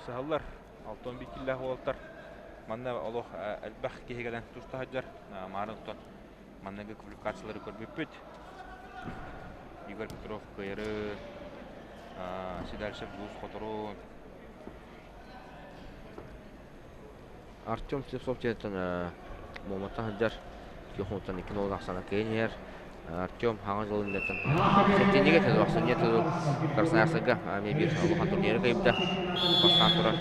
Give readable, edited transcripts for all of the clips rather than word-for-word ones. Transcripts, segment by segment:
Хапсыһаллар. 61 киллээх уолаттар. Манна олох элбэх киһи кэлэн туста сылдьар. Маарын оттон манныгы квалификациялары көрбүппүт. Игорь Петров кыайары, Седальшев Дьулус хоторун. Артем Слепцов дьиэттэн Муоматтан сылдьар Көхунуттан икки нолун ахсаана кыайан иһэр. Артем хаҥас жолун иннеттэн сэтинньигэ тылы ахсынньы тылы Красноярскайга эмиэ биир улахан турниры кыайбыта. Бастаан турар.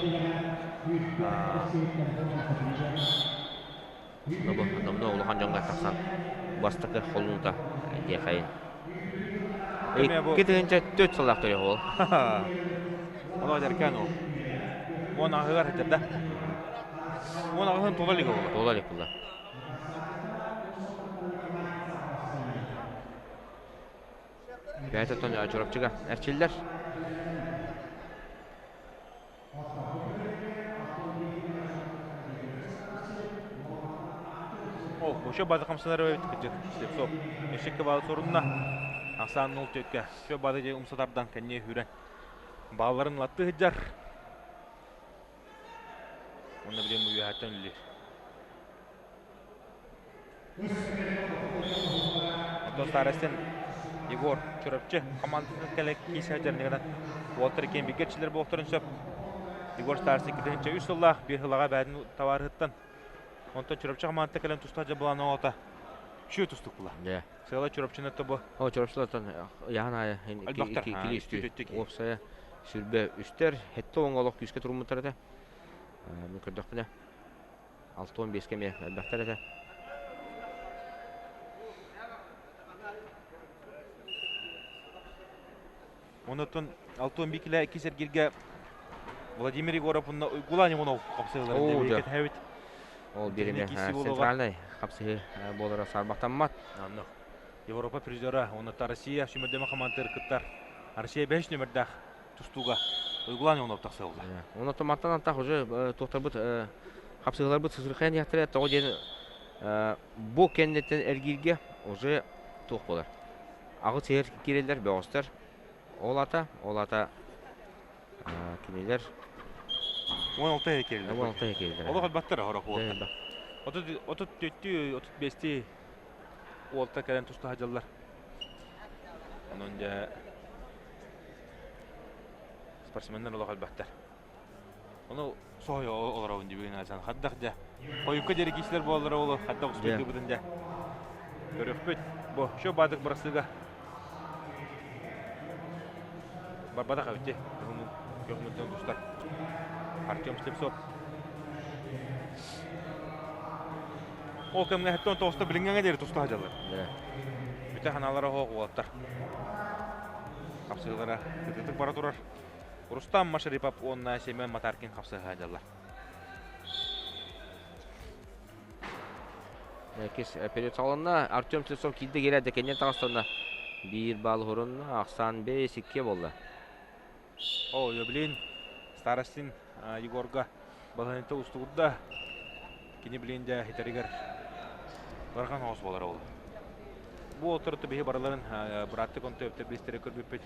Бу номнуо улахан дьоҥҥо тахсан бастакы холунута диэхэйин. 2 4 сыллаах төрүөх уол. Олох эдэркээн уол. Уон аҕыһыгар сылдьар да. Уон аҕыһын туола илик уола. Туола илик буолла. Бэйэтэ Чурапчыга эрчиллэр. Ол, еще база хамсанар эбит кырдьык. Слепцов. Эшекке баалы сорунна. Ахсаан 0-4-кэ. Все база дьэ умса тардан кэнниэ хүрэн. Баалларын латты сылдьар. Уонна билин бу үөһэттэн үллэр. Оттон Старостин Егор Чурапчы хамаандатын кэлэ киис сылдьар уолаттар киэн бигэ эрчиллэр буолуохтарын сөп. Егор Старостин 2 3 сыллаах биир сылаҕа бэйэтин табаарыһыттан. Онтон Чурапчы хамаандата кэлэн тустаах дьабылаан оҕото үчүгэй тустук була. Сыала Чурапчыны тобу. О, Чурапчылартан ыйаһын аайы икки үстүү уопсайа сүрбэ үстэр хетте оҥолох күүскэ туруммуттар этэ. Мен көрдөхпүнэ 65-ке эмиэ элбэхтэр этэ. Онотон 61 килэ иккис эргиргэ Владимир Егоров уонна Уйгулан Иванов хапсыһыыларын кэтэһэбит. Ол бириэмэ центральнай хапсыһыы буолара саарбахтаммат. Онно Европа призера, онно Россия сүүмэрдэмэ хамаандатыгар кыттар. Россия 5 нүмердээх тустууга Уйгулан Иванов тахсыылла. Онно мантан антах уже туохтарбыт хапсыһыыларбыт сысырхайан иһэхтэрэ тоҕо диэн бу кэнниттэн эргииргэ уже туох буолар. Аҕыс иһэр киирэллэр бөҕөстөр. Ол ата, ол ата кинилэр 16 иһэр киирэллэр. 16 иһэр киирэллэр. Олох элбэхтэр орох уолаттар. 34-түү, 35-тии уолта кэлэн туста сылдьаллар. Онон дьэ спортсменнар олох элбэхтэр. Ону соһуйа олоробун дии асан хаддах дьэ. Хойукка диэри киисилэр буолаллара ол хаддах успейдыыбытын дьэ. Көрүөхпүт. Бу еще баадык бырасыыга барбатах эбит Көһүмүттэн тустар. Артем Слепцов. Ол кэмҥэ хэттэн тоҕуста билиҥҥэ диэри туста сылдьаллар. Бүтэ ханаалара оһох уолаттар. Хапсыылара кытыытык бара турар. Рустам Машарипов уонна Семен Матаркин хапсыһа сылдьаллар. Иккис период саҕаланна. Артем Слепцов киирдэ киирээт кэннин таҕыстанна. Биир балл уһурунна. Ахсаан 5-2 буолла. О, блин, Старостин Егорга балаһыанньата устугурда. Кини билин дьэ хитэригэр ыарахан соҕус буолар ол. Бу уолаттар биһи барыларын бырааттык онто биристэри көрбүппүт.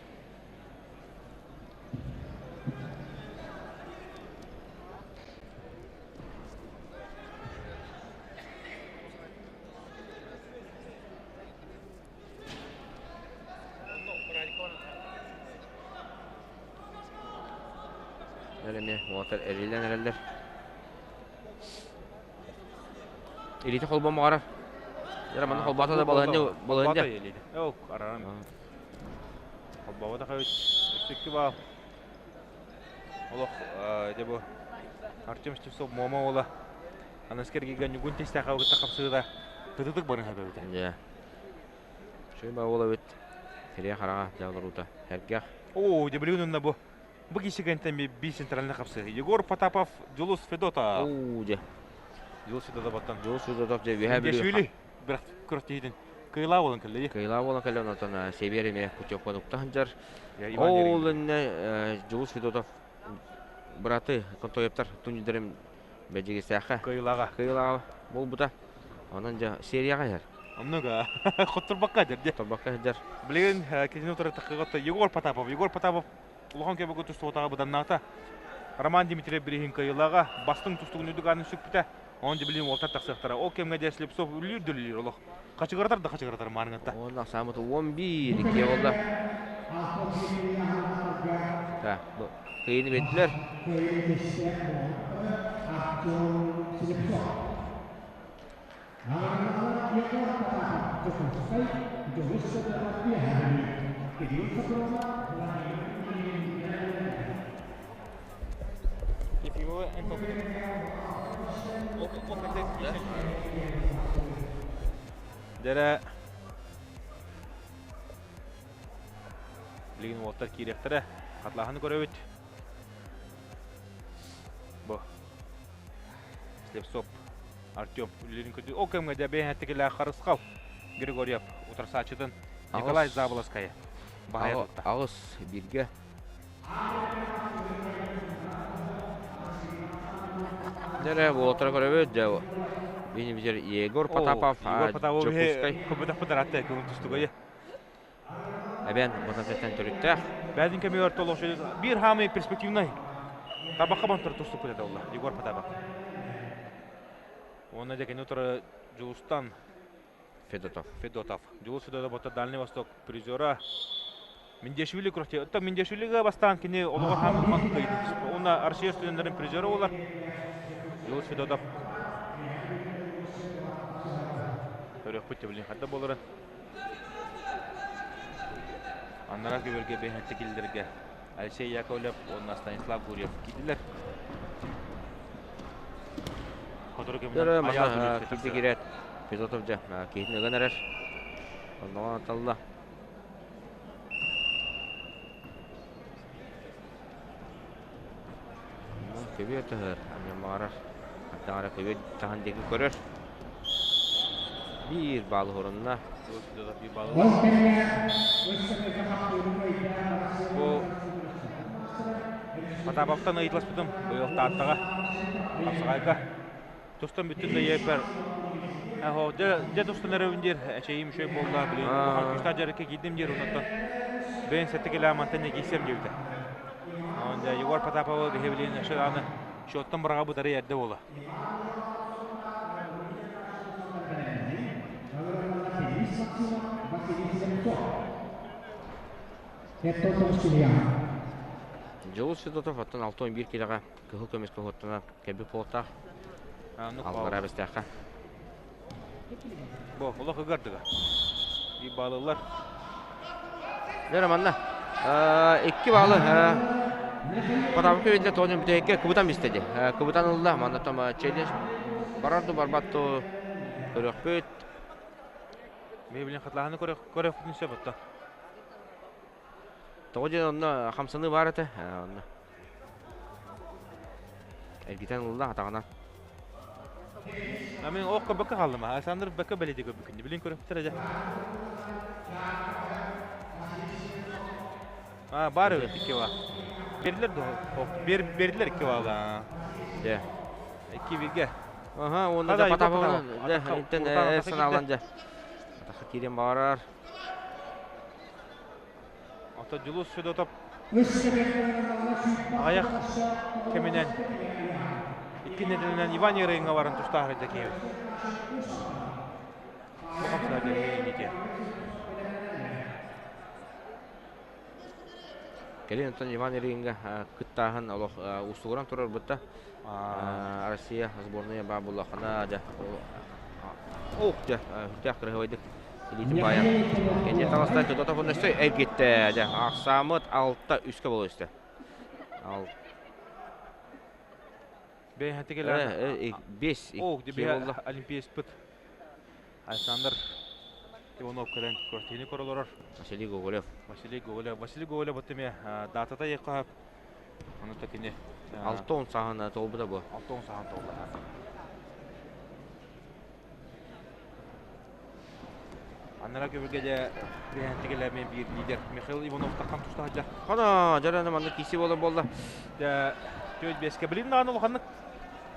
Эмиэ уолаттар эриллэн эрэллэр. Илиитэ холбомоҕор. Дьэ манна холбоото да балаһынньа балаһынньа. Ол араран. Холбообото эбит. Өссө баал. Олох дьэ бу Артем Штевцов Муома уола Аныскы эргииргэ Ньугун тистээхэ кытта хапсыыта кытытык барыһа эбит. Дьэ. Шуйба уола эбит. Сириэ хараҕа дьааларуута. Эргэх. Оо, дьэ билигин онно бу бу киһи би центральный хапсыы. Егор Потапов, Дьулус Федотов. Оо, дьэ. Дьулус Федотов Дьулус Федотов дьэ үөһээ Бүлүү. Бирах күрэхтэһиитин кыайыылаах буолан кэллэ. Кыайыылаах буолан кэллэ, онтон Сибиэр эмиэ путевканы укта сылдьар. Ол иннэ Дьулус Федотов быраты Контоевтар турнирдарын Бэдьигистээххэ кыайыылааҕа. Кыайыылааҕа буолбута. Онон дьэ серияҕа иһэр. Оннук хотторбокко дьэр. Хотторбокко сылдьар. Билигин кинини утары таххыгатта Егор Потапов. Егор Потапов улахан көмөгө тустубатаҕа быданнаата. Роман Дмитриев бирииһин кыайыылааҕа бастыҥ тустугун үрдүк аанын сүкпүтэ. Онон дьэ билигин уолтар тахсыахтара. Ол кэмҥэ дьэ Слепцов үллүүр да үллүүр олох. Хачыгыратар да хачыгыратар маарыҥҥатта. Уонна ахсааммыт 11 иккиэ буолла. Так, бу кыайыыны биэрдилэр. Ефимова эн Дэрэ билигин уолтар киириэхтэрэ. Хатлааһыны көрөбүт. Бу Слепцов Артем үлэлиирин көрдүү. Ол кэмҥэ дьэ бэйэһэттикилээх Харысхал Григорьев утарсааччытын Николай Заболоцкайы баһайа тутта. Аҕыс бииргэ. Дьэ уолаттара көрөбүт дьэ бини битэр Егор Потапов Егор Потапов Дьокуускай көбөтөхпүт аратта көҥүл тустугайы. Эбэн Ботафеттан төрүттээх. Бэйэтин кэмигэр толох биир хаамый перспективный табакка бонтор тустукпут этэ олла Егор Потапов. Уонна дьэ кини утары Дьулустан Федотов. Федотов. Дьулус Федотов ото Дальний Восток призера. Миндешвили күрэхтии. Оттон Миндешвилига бастаан кини олоҕор хаамылман кыайдын. Уонна Россия студеннарын призера буолар. Дьулус Федотов. Көрүөхпүт билин хадда буоларын. Аннараа көбүөргэ бэйэһэччи киллэргэ Алексей Яковлев уонна Станислав Гурьев киирдилэр. Сотору кэминэн Айаал Гурьев киирдэ киирээт Федотов дьэ киһитин ыган эрэр. Онноҕо талла. Көбүөр таһыр, анньаммаҕарар. Аттаҕара көбүөр таһан диэки көрөр. Биир баалы хорунна. Бу Потаповтан ыйыталаспытым быйыл Тааттаҕа, Хапсаҕайга. Тустан бүттүн да ийэбэр дьэ тустан эрэбин диир эчэйиим үчүгэй буолла билигин улахан күүстээх дьарыкка киирдим диир онтон бэйэн сэттэ килэ мантан киирсиэм диэбитэ. Дьэ Егор Потаповы биһи билигин өссө даҕаны счеттан быраҕабыт арый эрдэ буола. Дьулус Федотов оттон 6-11 килэҕэ кыһыл көмүскэ уһуттана кэлбит буолуохтаах. Аллараа Бэстээххэ. Бу олох ыгардыга. Биир баалылар. Дьэ манна икки баалы Потапов видно тоҕо бүтэһиккэ кыбытан бистэ дии. Кыбытан ылла. Манна там челлендж барар ду барбат ду көрүөхпүт. Мен билин хатлаһаны көрөхпүтүн сөп отто. Тоҕо диэн онно хамсаныы баар этэ. Онно эргитэн ылла атаҕынан. А мен оқ бөккө қалдым. Александр бөккө бэлиде көбүкүн. Билин көрөптөр эже. А бар эбит икки ба. Берилер да бер берилер икки баала. Дьэ. Икки бирге. Аха, уонна да Потаповна дьэ интен санаалан дьэ. Атаха киирэн баарар. Ото Дьулус Федотов аҕыйах кэминэн икки нэдиэлэнэн Иван Ерыҥҥа баран тустаах эрдэ киһи. Бу хамсаа диэн Кэлин онтон Иван Ильинга кыттааһын олох уустугуран турар бытта. Россия сборная баа буллахына дьэ ох дьэ үрдээх кырыһыбайдык илиитин баайан кэннин таҕыста Федотов өссө эргиттэ дьэ ахсаамыт алта үскэ буола түстэ. Ал Бэйэхэтигэр бес Ох, дебе олимпиецпыт Александр Иванов кэлэн квартираны көрө олорор. Василий Гоголев. Василий Гоголев. Василий Гоголев вот эмиэ датата еккаһап. Ону та кини 6-10 саһана толбута бу. 6-10 саһан толла. Аннара көбүргэ дьэ биһэнтигилэ мен биир лидер Михаил Иванов таххан туста сылдьар. Хана дьарана манна киси болар болла. Дьэ түөт беске билин даҕаны улаханнык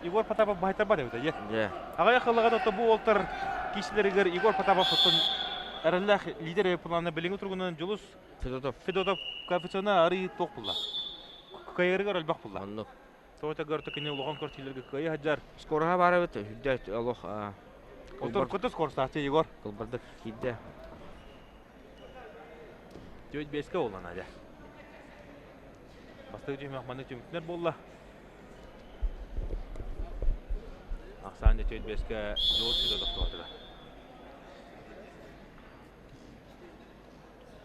Егор Потапов баһайтарбат эбит дьэ. Дьэ. Аҕыйах ыллаҕа да бу уолтар киисилэригэр Егор Потапов оттон эрэллээх лидер плана билиҥҥи туругунан Дьулус Федотов. Федотов коэффициена арый туох булла. Кыайарыгар элбэх булла. Оннук. Тоҕо көртө кини улахан көрсүүлэргэ кыайа сылдьар. Скороһа баар эбит, үрдэ олох Отор кытыс корстааччы Егор. Кылбардык киирдэ. Түөт бэскэ буолла Надя. Бастакы түһүмэх маннык түмүктэнэр буолла. Ахсаан түөт бэскэ жол сүрэ тохтоотуга.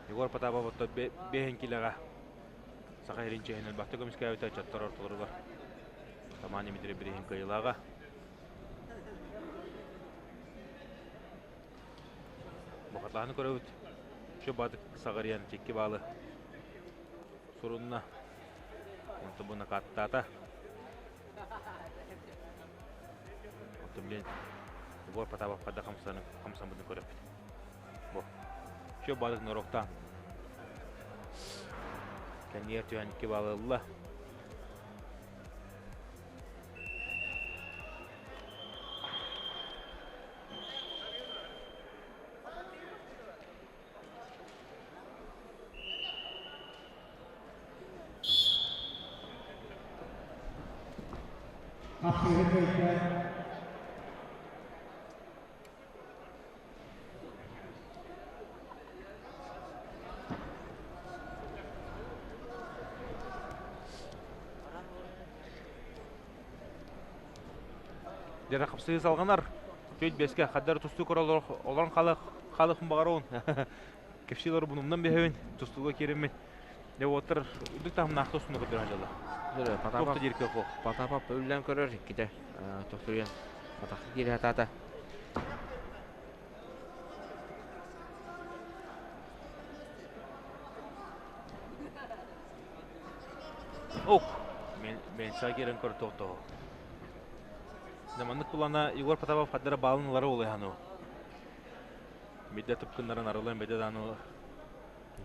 Егор Потапов отто бэһин килэҕэ Саха сирин чиэһин элбэхтик көмүскээбитэ ыччаттар ортолоругар Роман Дмитриев бирииһин кыайыылааҕа. Бухатлааны көрөбүт. Şu бадык саҕарыйан икки баалы сурунна. Онтон бу накаттаата. Онтон билин Егор Потапов хадда хамсаммытын көрөппүт. Бу. Şu бадык нороктаан. Кэннигэр түһэн икки баалы ылла. Дьэ хапсыы салҕанар. Түөт бэскэ хаддар тустуу көрө олорон халых баҕаруун. Кэпсиилэр бунумнан бэһэбин, тустууга киириммин. Дьэ уоттар үрдүк таһымнаах тустууну көрдөрөн дьалла. Потапов Потапов үллэн көрөр иккитэ тохтуруйан атахха киирэ сатаата. Ок, мен киирэн көр тоқтоо. Маннык кулана Егор Потапов хаддара баалын ылара олайхану. Бидде тыпкыннарын арылын беде дану.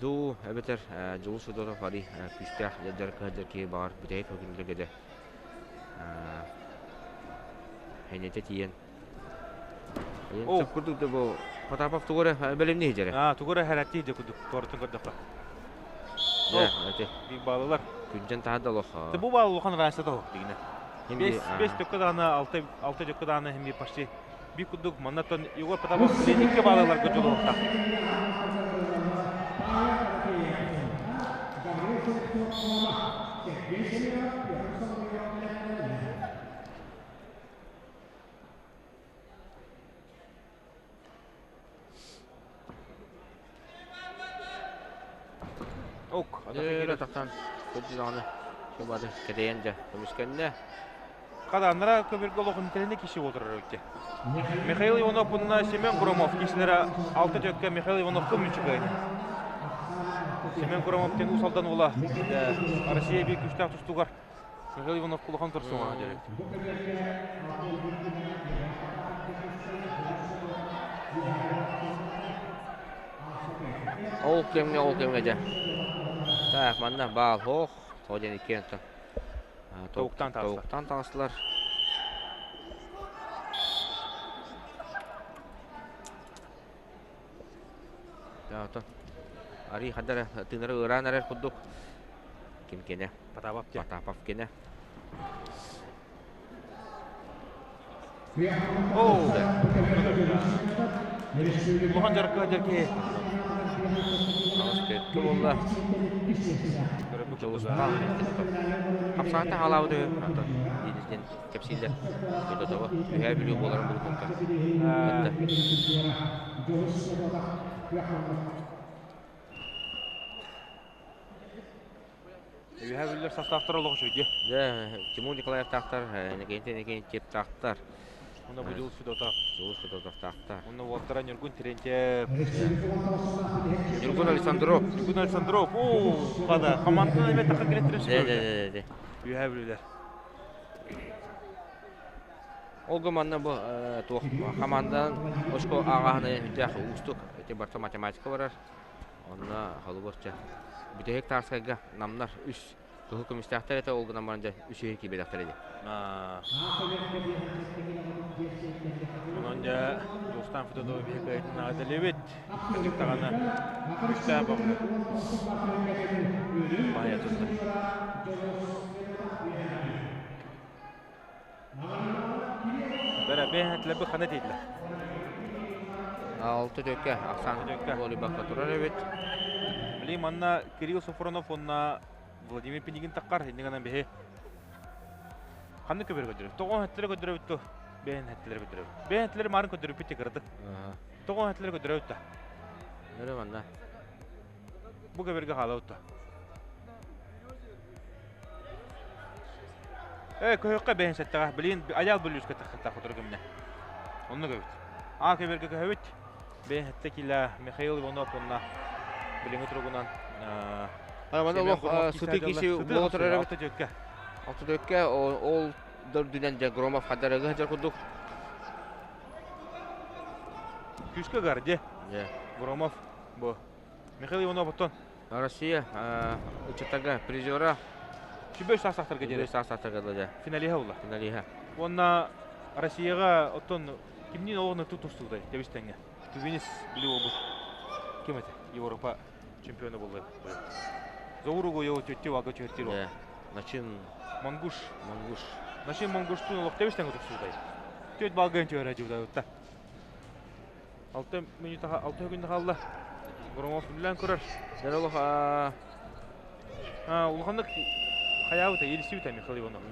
Дуу, эбэтэр Дьулус Федотов ари күүстээх дьарык киһи баҕар бүтэһик көтүллэргэ де хэнэтэ тиийэн курдук да бу Потапов тугу эрэ бэлэмнии дьэрэ. Аа, тугу эрэ хэрэтии дьэ курдук туоратын көрдөххө. Дьэ, Бик баалылар. Күндьэн таһа да олох. Бу баал улахан разница того дигинэ. Бес төккө даҕаны, алта төккө даҕаны хэмби почти бик курдук маннаттан Егор Потапов икки баалыларга дьулуһуохтаах. Ок, Өрө тахсан көрдү даҕаны бары кэтэйэн дьэ көмүскэннэ. Хаданнара көбүргэ олохун тэлини киши отырар өтте. Михаил Иванов уонна Семен Громов кишилere алты төккө Михаил Иванов кым үчүгөйне. Семен Громов тен Усалдан ула Россия бир күчтәк тустугар Михаил Иванов кулахан турсуңа директ. Ол кэмҥэ дьэ. Так, манна баал хоох, тоҕо диэн иккиэн Тобуктан таҕыстылар. Тобуктан таҕыстылар. Оттон Арий ханна эрэ тыынара ыараан эрэр курдук. Ким киэнэ? Потапов Потапов киэнэ. Оу! Улахан дьарыкка дьэркиһи. Аҕыс төттө буолла. Дьулустаан Хапсаҕата хаалаабыт үһү. Антон диэн кэпсииллэр. Федотова Үһээ Бүлүү буоларын булбукка. Кытта. Үһээ Бүлүүлэр составтара олох үчүгэй. Дьэ, Тимур Николаевтаахтар, Иннокентий Иннокентьевтаахтар. Уонна бу Дьулус Федотов. Дьулус Федотовтаахтар. Уонна уолтара Ньургун Терентьев. Ньургун Александров. Ньургун Александров. Оо, хада. Хамаанданы эбэ таха кэлэтtirин Дэ, дэ, дэ, дэ. Үһээ Бүлүүлэр. Ол гыманна бу туох хамаанданан очко ааҕааһына үрдээх уустук. Ити барыта математика барар. Онно холобурча бүтэһик тааскайга намнар үс кыһыл көмүстээхтэр этэ, ол гынан баран дьэ үс иһин киирбэтэхтэр ини. Онон дьэ Дьулустаан Федотов биһи кыайытын аҕаталыбыт. Кырдьык даҕаны күүстээх баҕа. Баайа тутта. Бэйэн хана дейдилер. Алты төкке ахсан волейболга турар эбит. Били манна Кирилл Софронов онна Владимир Пинигин таққар иннигана бэһи ханны көбөр көдөрө. Тоҕон хаттылар көдөрө бүттү. Бэйэн хаттылар көдөрө. Бэйэн хаттылар марын көдөрө бүттү кырды. Тоҕон хаттылар көдөрө бүттү. Өрө манна. Бу көбөргө хаала утта. Э, көһөккө бэйэн сеттаға. Билин аял бүлүскө тахта хотор көмне. Онну көбүт. А көбөргө көһөбүт. Бэйэн хатта кила Михаил Иванов онна билиңи туругунан Ана олох сыты киши буола турар эбит. Алты төккө. Алты төккө ол дөрдүнэн дьэ Громов хадарыгы хадьар курдук. Күскө гарде. Громов бу. Михаил Иванов оттон. Россия ыччаттарга призера. Сүбөс саастахтарга диэри. Сүбөс саастахтарга дылы. Финалиха була. Финалиха. Уонна Россияга оттон кимнин олоҕун тустуудай тэбистеңге. Тувинис били обут. Ким это? Европа чемпионы болды. Зауругу его тетте вага чертиро. Начин Монгуш. Монгуш. Начин Монгуштун олох тэбистеңге тустуудай. Төт балгын чөөрэ жуда утта. 6 минута 6 күн қалды. Громов билен көрөр. Дәл олох улаханнык хаябыта елисибита Михаил Иванов.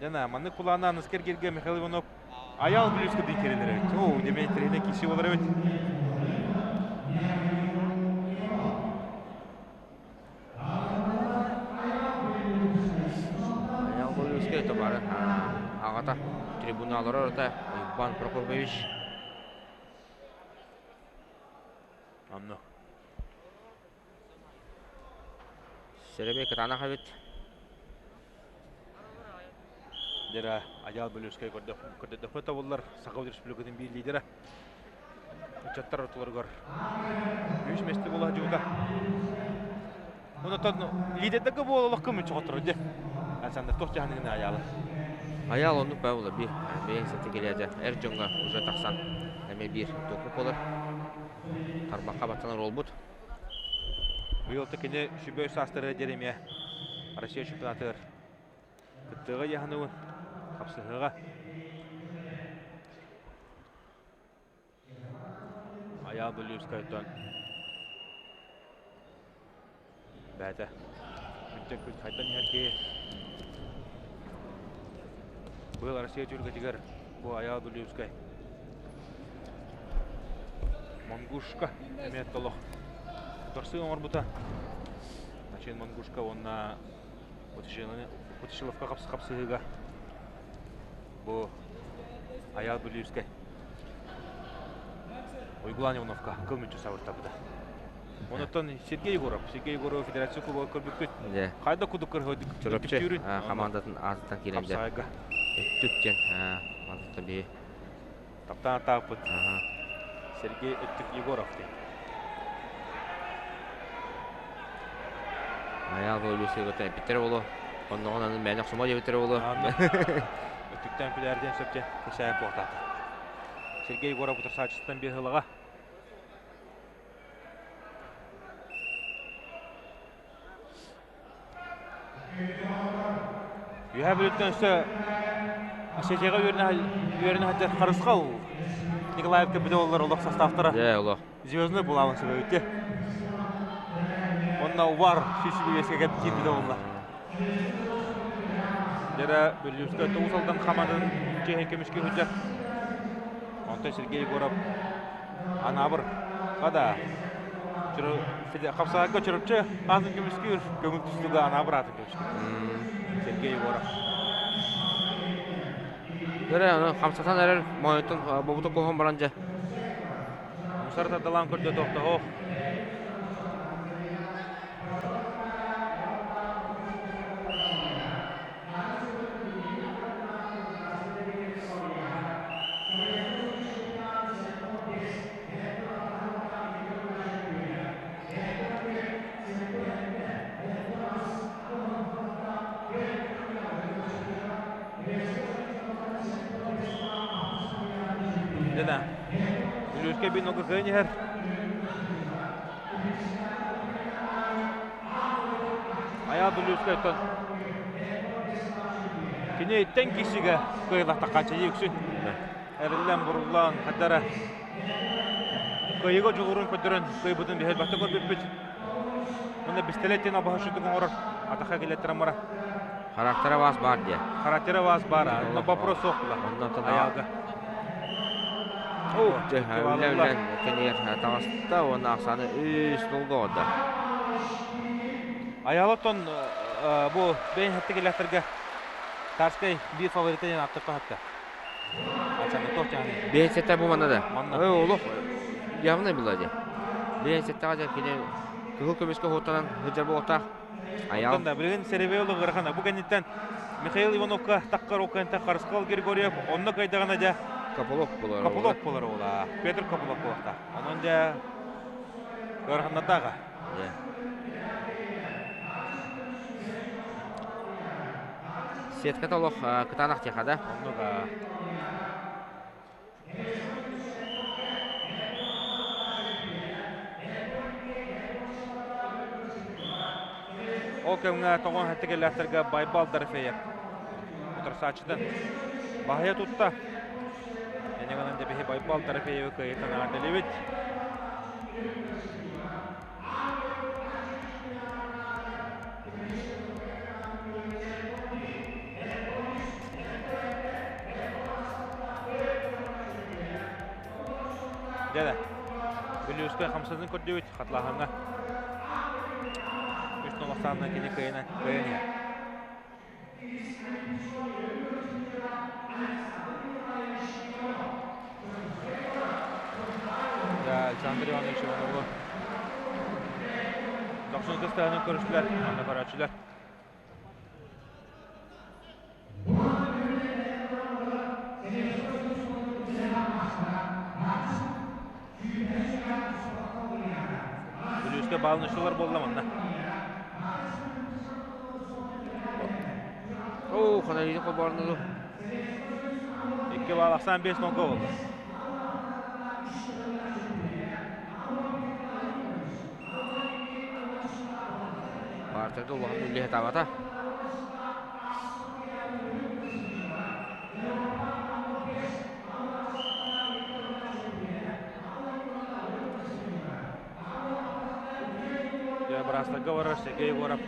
Жана маннык кулаана аныскер келге Михаил Иванов аял плюска дин керелер эбит. О, демен тренер киши болар эбит. Аял плюска это бары. Агата трибуналар орта Иван Прокофьевич. Анно. Серебе кытана хабит. Дера аял бөлүскө көрдө дөпөтө боллар Саха Республикатын бир лидері. Чаттар ортолоргор. Үч месте була жуга. Онотон лидердеги буололох көмүн чоҕоттору де. Александр тох жаһаныгына аялы. Аял оннук баа була би. Бэйэн сэтэ келиэдэ. Эр дьоҥҥо уже тахсан эмиэ биир туохпут буолар. Тарбахха баттанар уолбут. Быйыл кини сүбө саастары дерemie Россия чемпионатыгар кыттыыга яһаныбын хапсыһыга. Аял Бүлүүскайтон бәтэ күнтэн күн хайдан иһэр быйыл Россия түлгэтигэр бу Аял Бүлүүскай Монгушка эмиэ толох утарсыы оҥорбута. Начин Монгушка уонна Утишиловка хапсыһыыга бу Аял Бүлүүскай Уйгулан Ивановка кыл мүччү сабыртабыта. Онотон Сергей Егоров, Сергей Егоров федерация кубогы көрбүккүт. Хайда кудук көрһөдүк. Чурапчы командатын аатыттан киирэн дьэ. Хапсаайга. Өттүк диэн мандаттан биһи. Таптаан тааппыт. Сергей Өттүк Егоров диэн. Аял бөлүсү көтө эпиттер болу. Онноҕун аны мээнэ охсума диэбиттэр болу. Өттүктэн күлээрден сөпче кешәйіп буортаата. Сергей Егоров утарсаачыстан бир хылаға. Үһэ бүлүттэн өссө Осетияға үөрэнэ сылдьар Харысхал Николаевка бүтэ оллар олох составтара. Дьэ, олох. Звездный булаабын сөбөбүттэ. Онна Увар сүүс киирбитэ буолла. Дьэрэ Бүлүүскэ Тоҕус Алдан хамаанын чиэһин көмүскүү сылдьар. Онтон Сергей Егоров Анаабыр хада хапсаҕайга Чурапчы аатын көмүскүүр, көҥүл тустууга Анаабыр аатын көмүскүүр. Сергей Егоров. Дөрэ, аны хамсатан эрэр моойуттан бобута куһун баран дьэ. Мусар тардалаан көрдө тохтоһо. Дена. Бүлүүскэ бин оку кыын иһэр. Аял Бүлүүскэ оттон Кини иттен кишиге кыйлахтакачы үксүн. Эриллэн буруллан хаддара кыйыга дьулурун көрдөрөн кыйбытын биһэл бата көрбүппүт. Уонна бистэлеттен абаһашытык оҥорор атаха келеттер мара. Характера вас бар диye. Характера вас бар. Но вопрос суох була. Аялга. Үлэ-үлэ кэнигэр таҕыста уонна ахсааны үс нолга оҕордо. Аялоттон бу бэйэн хэттигилэхтэргэ Тарскай биир фаворита диэн ааттаппа хатта. Александр туох дьаһаны? Бэйэн бу манна да. Манна. Олох явно была дии. Бэйэн сэттэҕэ дьэ кини кыһыл көмүскэ хуоттанан сылдьар буолуохтаах. Аял. Да, билигин Серебей ыарахана. Бу кэнниттэн Михаил Ивановка таххар окканта Харысхал Григорьев онно кайдаҕына дьэ Копылов болар. Копылов болар ола. Петр Копылов болахта. Онон дьэ ыараханнатааҕа. Сетката олох кытаанах тиэхэ да. Оннук. Ол кэмҥэ тоҕон хаттыгэлээхтэргэ Байбал Дорофеев утарсааччытын баһыйа тутта. Энегынан дебиһи Байбал Дорофеевы кыайыытын аҕарделибит. Дьэ, Бүлүүскэ хамсатын көрдүбүт хатлааһыҥҥа. Үс нолохсаанна кини кыайан кыайан иһэр. Александр Иванович Иванову дохсун кыстаһынан көрүстүлэр, манна көрөөччүлэр. Бүлүүскэ баалынышылар буолла манна. Оо, ханарыйды холбоорнулу. Икки баал ахсаан 5 нолга буолла. Баартарга улахан үллэһэ таабата. Дьэ, быраастарга барар Сергей Егоров.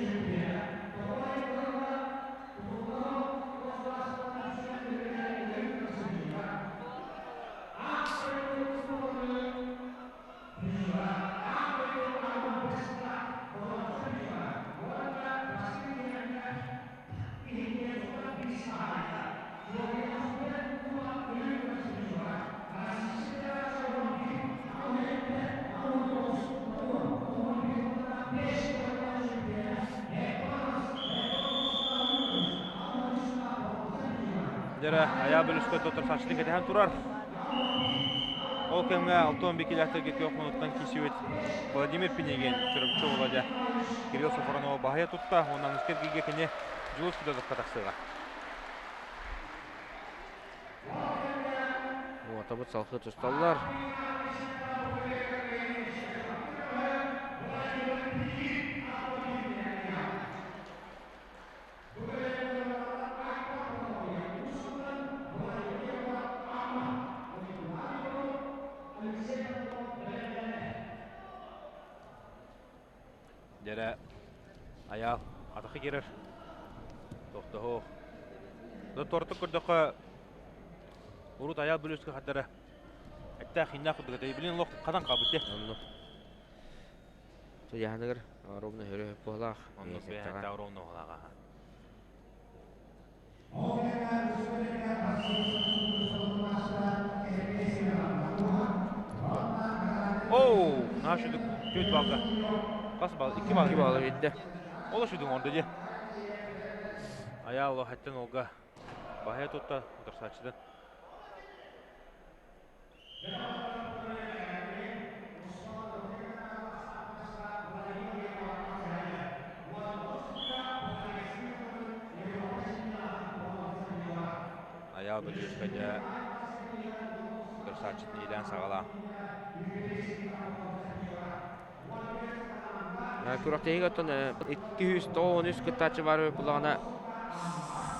Дьэрэ, айаа бөлүскэ тотор сачтын кэтэһэн турар. Ол кэмҥэ Алтон Бикилээхтэргэ күөх мунуттан киирсибит Владимир Пинигин Чурапчы Володя Кирилл Софронова баһыйа тутта уонна аныгыскы эргииргэ кини Дьулус Федотовка тахсыаҕа. Уотабыт салхыы тусталлар. Дьэрэ айаал атахы кирэр. Тохтоһуох. Тортук көрдөххө урут айаал бүлүскэ хардара эттээх хиннээх курдук этэ. Билин олох хатан хаалбыт дии. Оннук. Туйаһыныгар ровно хөрө буолаах. Оннук бэйэхэ ровно буолаах. Оу, наша түөрт балга. Хас бал? Икки бал. Икки балл биэрдэ. Ол шүдүн ордо дии. Айаал хаттан олга баһа тутта утарсааччыдан. Айаал Бүлүүскэдэ утарсааччытын иилээн саҕалаа. Күрэхтэһиигэ оттон 293 кыттааччы баар буллаҕына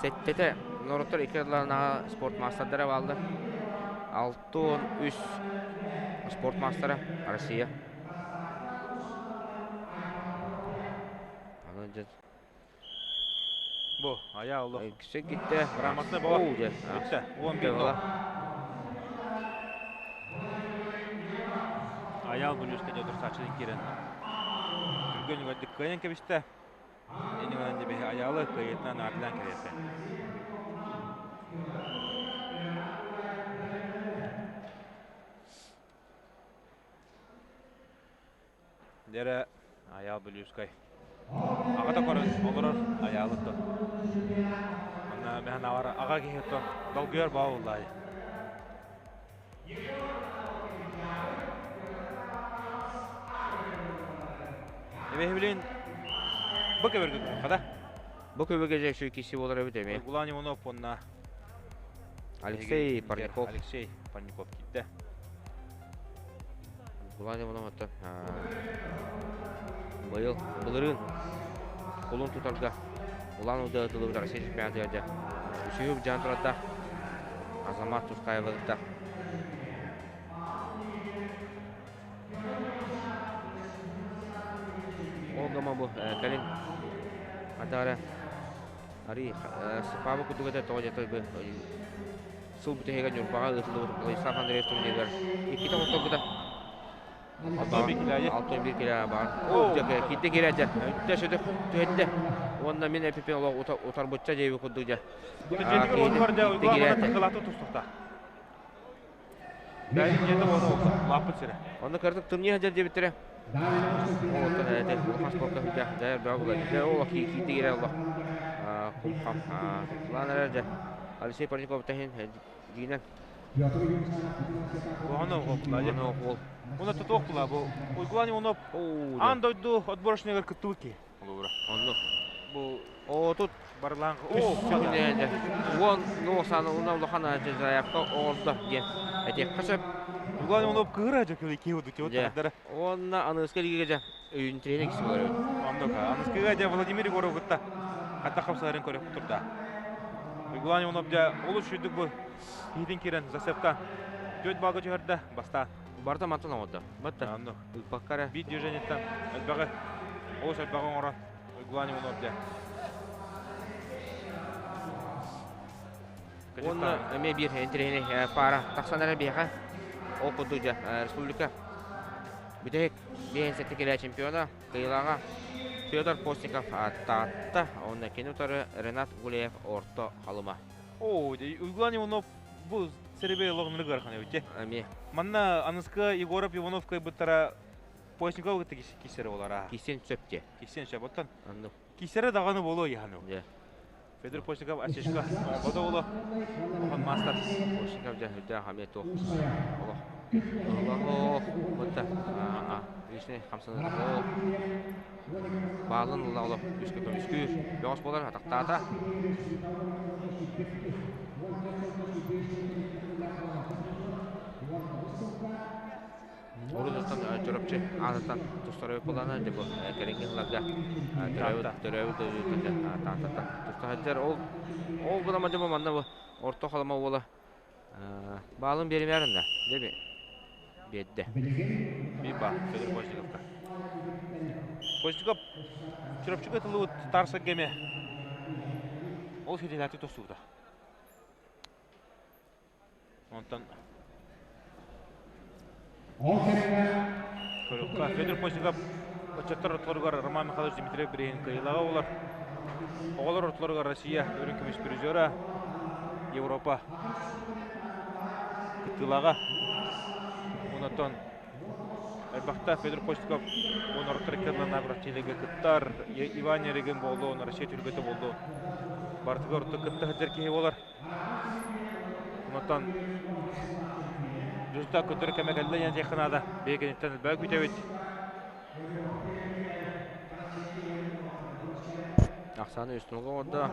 сэттэтэ Норуоттар икки ардыларынааҕы спорт маастардара бааллар. 63 спорт маастара Россия. Аны дьэ Бу айаа олох. Кисе гитте. Грамотный бола. Бүтте. 11 Аял бүлүүскэ дьэ турсааччылын киирэн түргэн үгэрдик кыайан кэбистэ. Иннинэн дебеһи Аялы кыайыытынан аатынан кэриэтэ. Дэрэ Аял Бүлүүскэй. Аҕата көрөн олорор Аялыттан. Манна мэһэн аҕа киһиттэн долгуйар баа буоллаайы. Эбэһибилин бу көбөргө хада. Бу көбөргө же şu киси болар эбит эми. Уйгулан Иванов онна Алексей Парников. Алексей Парников киирдэ. Уйгулан Иванов оттон быйыл былырыын кулун тутарга Улан Удэ тылыбыт Россия чемпионатыгар дьэ үсүһү дьаан турардаах Азамат Тускаевалыттар. Ол гама бу кэлин атаара ари сыпаабы курдук этэ тоҕо дьэ бу сыл бүтэһигэ Ньурбаҕа ыытыллыбыт Владислав Андреев турнирыгар иккитэ хотторбута. 61 килэ баар. Киирдэ киирээччи. Өттө сөтөх түһэттэ. Уонна мин эпипин олох утарбычча диэби курдук дьэ. Онно кырдык тымныы сылдьар диэбиттэрэ. Оттон этэ улахан спортка сылдьар дьайар бөҕө буолар. Дьэ ол киирдэ киирэ олох кум-хам. Лаан эрэр дьэ. Алексей Парников таһын дьиинэн Ону Ону Уна тутуох була бу Уйгулан Иванов аан дойду отборочныгар кыттыбыт киһи. Олура. Онну. Бу О тут барлаан Уон нуосаны уна улахан заявка оҥордо диэн этиэххэ сөп. Уйгулан Иванов кыыра дьэ киһи киһи удутиот тардара. Уонна аныыска лиигэ дьэ өйүн тренер киси болар эбит. Оннук. Аныскыга дьэ Владимир Егоров кытта хатта хапсаларын көрө турда. Уйгулан Иванов дьэ олус үчүгдүк бу киһитин киирэн засепта түөрт балга түһэрдэ бастаан. Барыта мантан оҥордо. Батта. Оннук. Ыыппакка эрэ. Биир движениеттан элбэҕи олус элбэҕи оҥорон Уйгулан Иванов дьэ. Уонна эмиэ биир интэриэһинэй паара тахсан эрэ биһиэхэ. Ол курдук дьэ республика бүтэһик 57 килэ чемпиона кыайыылааҕа Федор Постников Таатта уонна кини утары Ренат Гуляев Орто Халыма. Оо, Уйгулан Иванов бу серебе олоҕун ыархан эбит. Эмиэ. Манна аныскы Егоров Иванов кыайбыттара Постников кытта кисere олара. Кисен сөп те. Кисен сөп. Оттон Анну. кисere даҕаны боло яханы. Дьэ. Федор Постников ачечка оҥорбото боло. Охон мастер. Постников дьэ үрдээх эмиэ туох. Олох. Олох. Бытта. Лишний хамсанар. Оо. Баалын ыла олох үскэ көмүскүүр. Бөҕөс буолар атахтаата. Урут-оттон Чурапчы аатыттан тустар буоллаҕына, дьэ бу кэлиҥҥи сылларга төрөөбүт төрөөбүт дойдутуттан дьэ Тааттаттан туста сылдьар. Ол ол гынан дьэ бу манна бу Орто Халыма уола баалын биэримээрин да дьэ биэрдэ. Биир баар Федор Постниковка. Постников Чурапчыга тылыбыт Тарсарга эмиэ ол ситиһээти тустубута. Онтон Көрүөххэ Федор Постников ыччаттар ортолоругар Роман Михайлович Дмитриев бирииһин кыайыылааҕа буолар. Оҕолор ортолоругар Россия үрүҥ көмүс призера, Европа кыттыылааҕа. Онтон элбэхтэ Федор Постников уон ортор икки ардыларынааҕы кыттар. Иван Ярыгин буоллун, Россия түргэтэ буоллун. Барытыгар орто кытта сылдьар киһи буолар. Онтон результат көрдөрөр кэмэ кэллэ диэн диэххэ наада. Биһиги киниттэн элбэҕи күүтэбит. Ахсааны үстүнүгө оҥордо.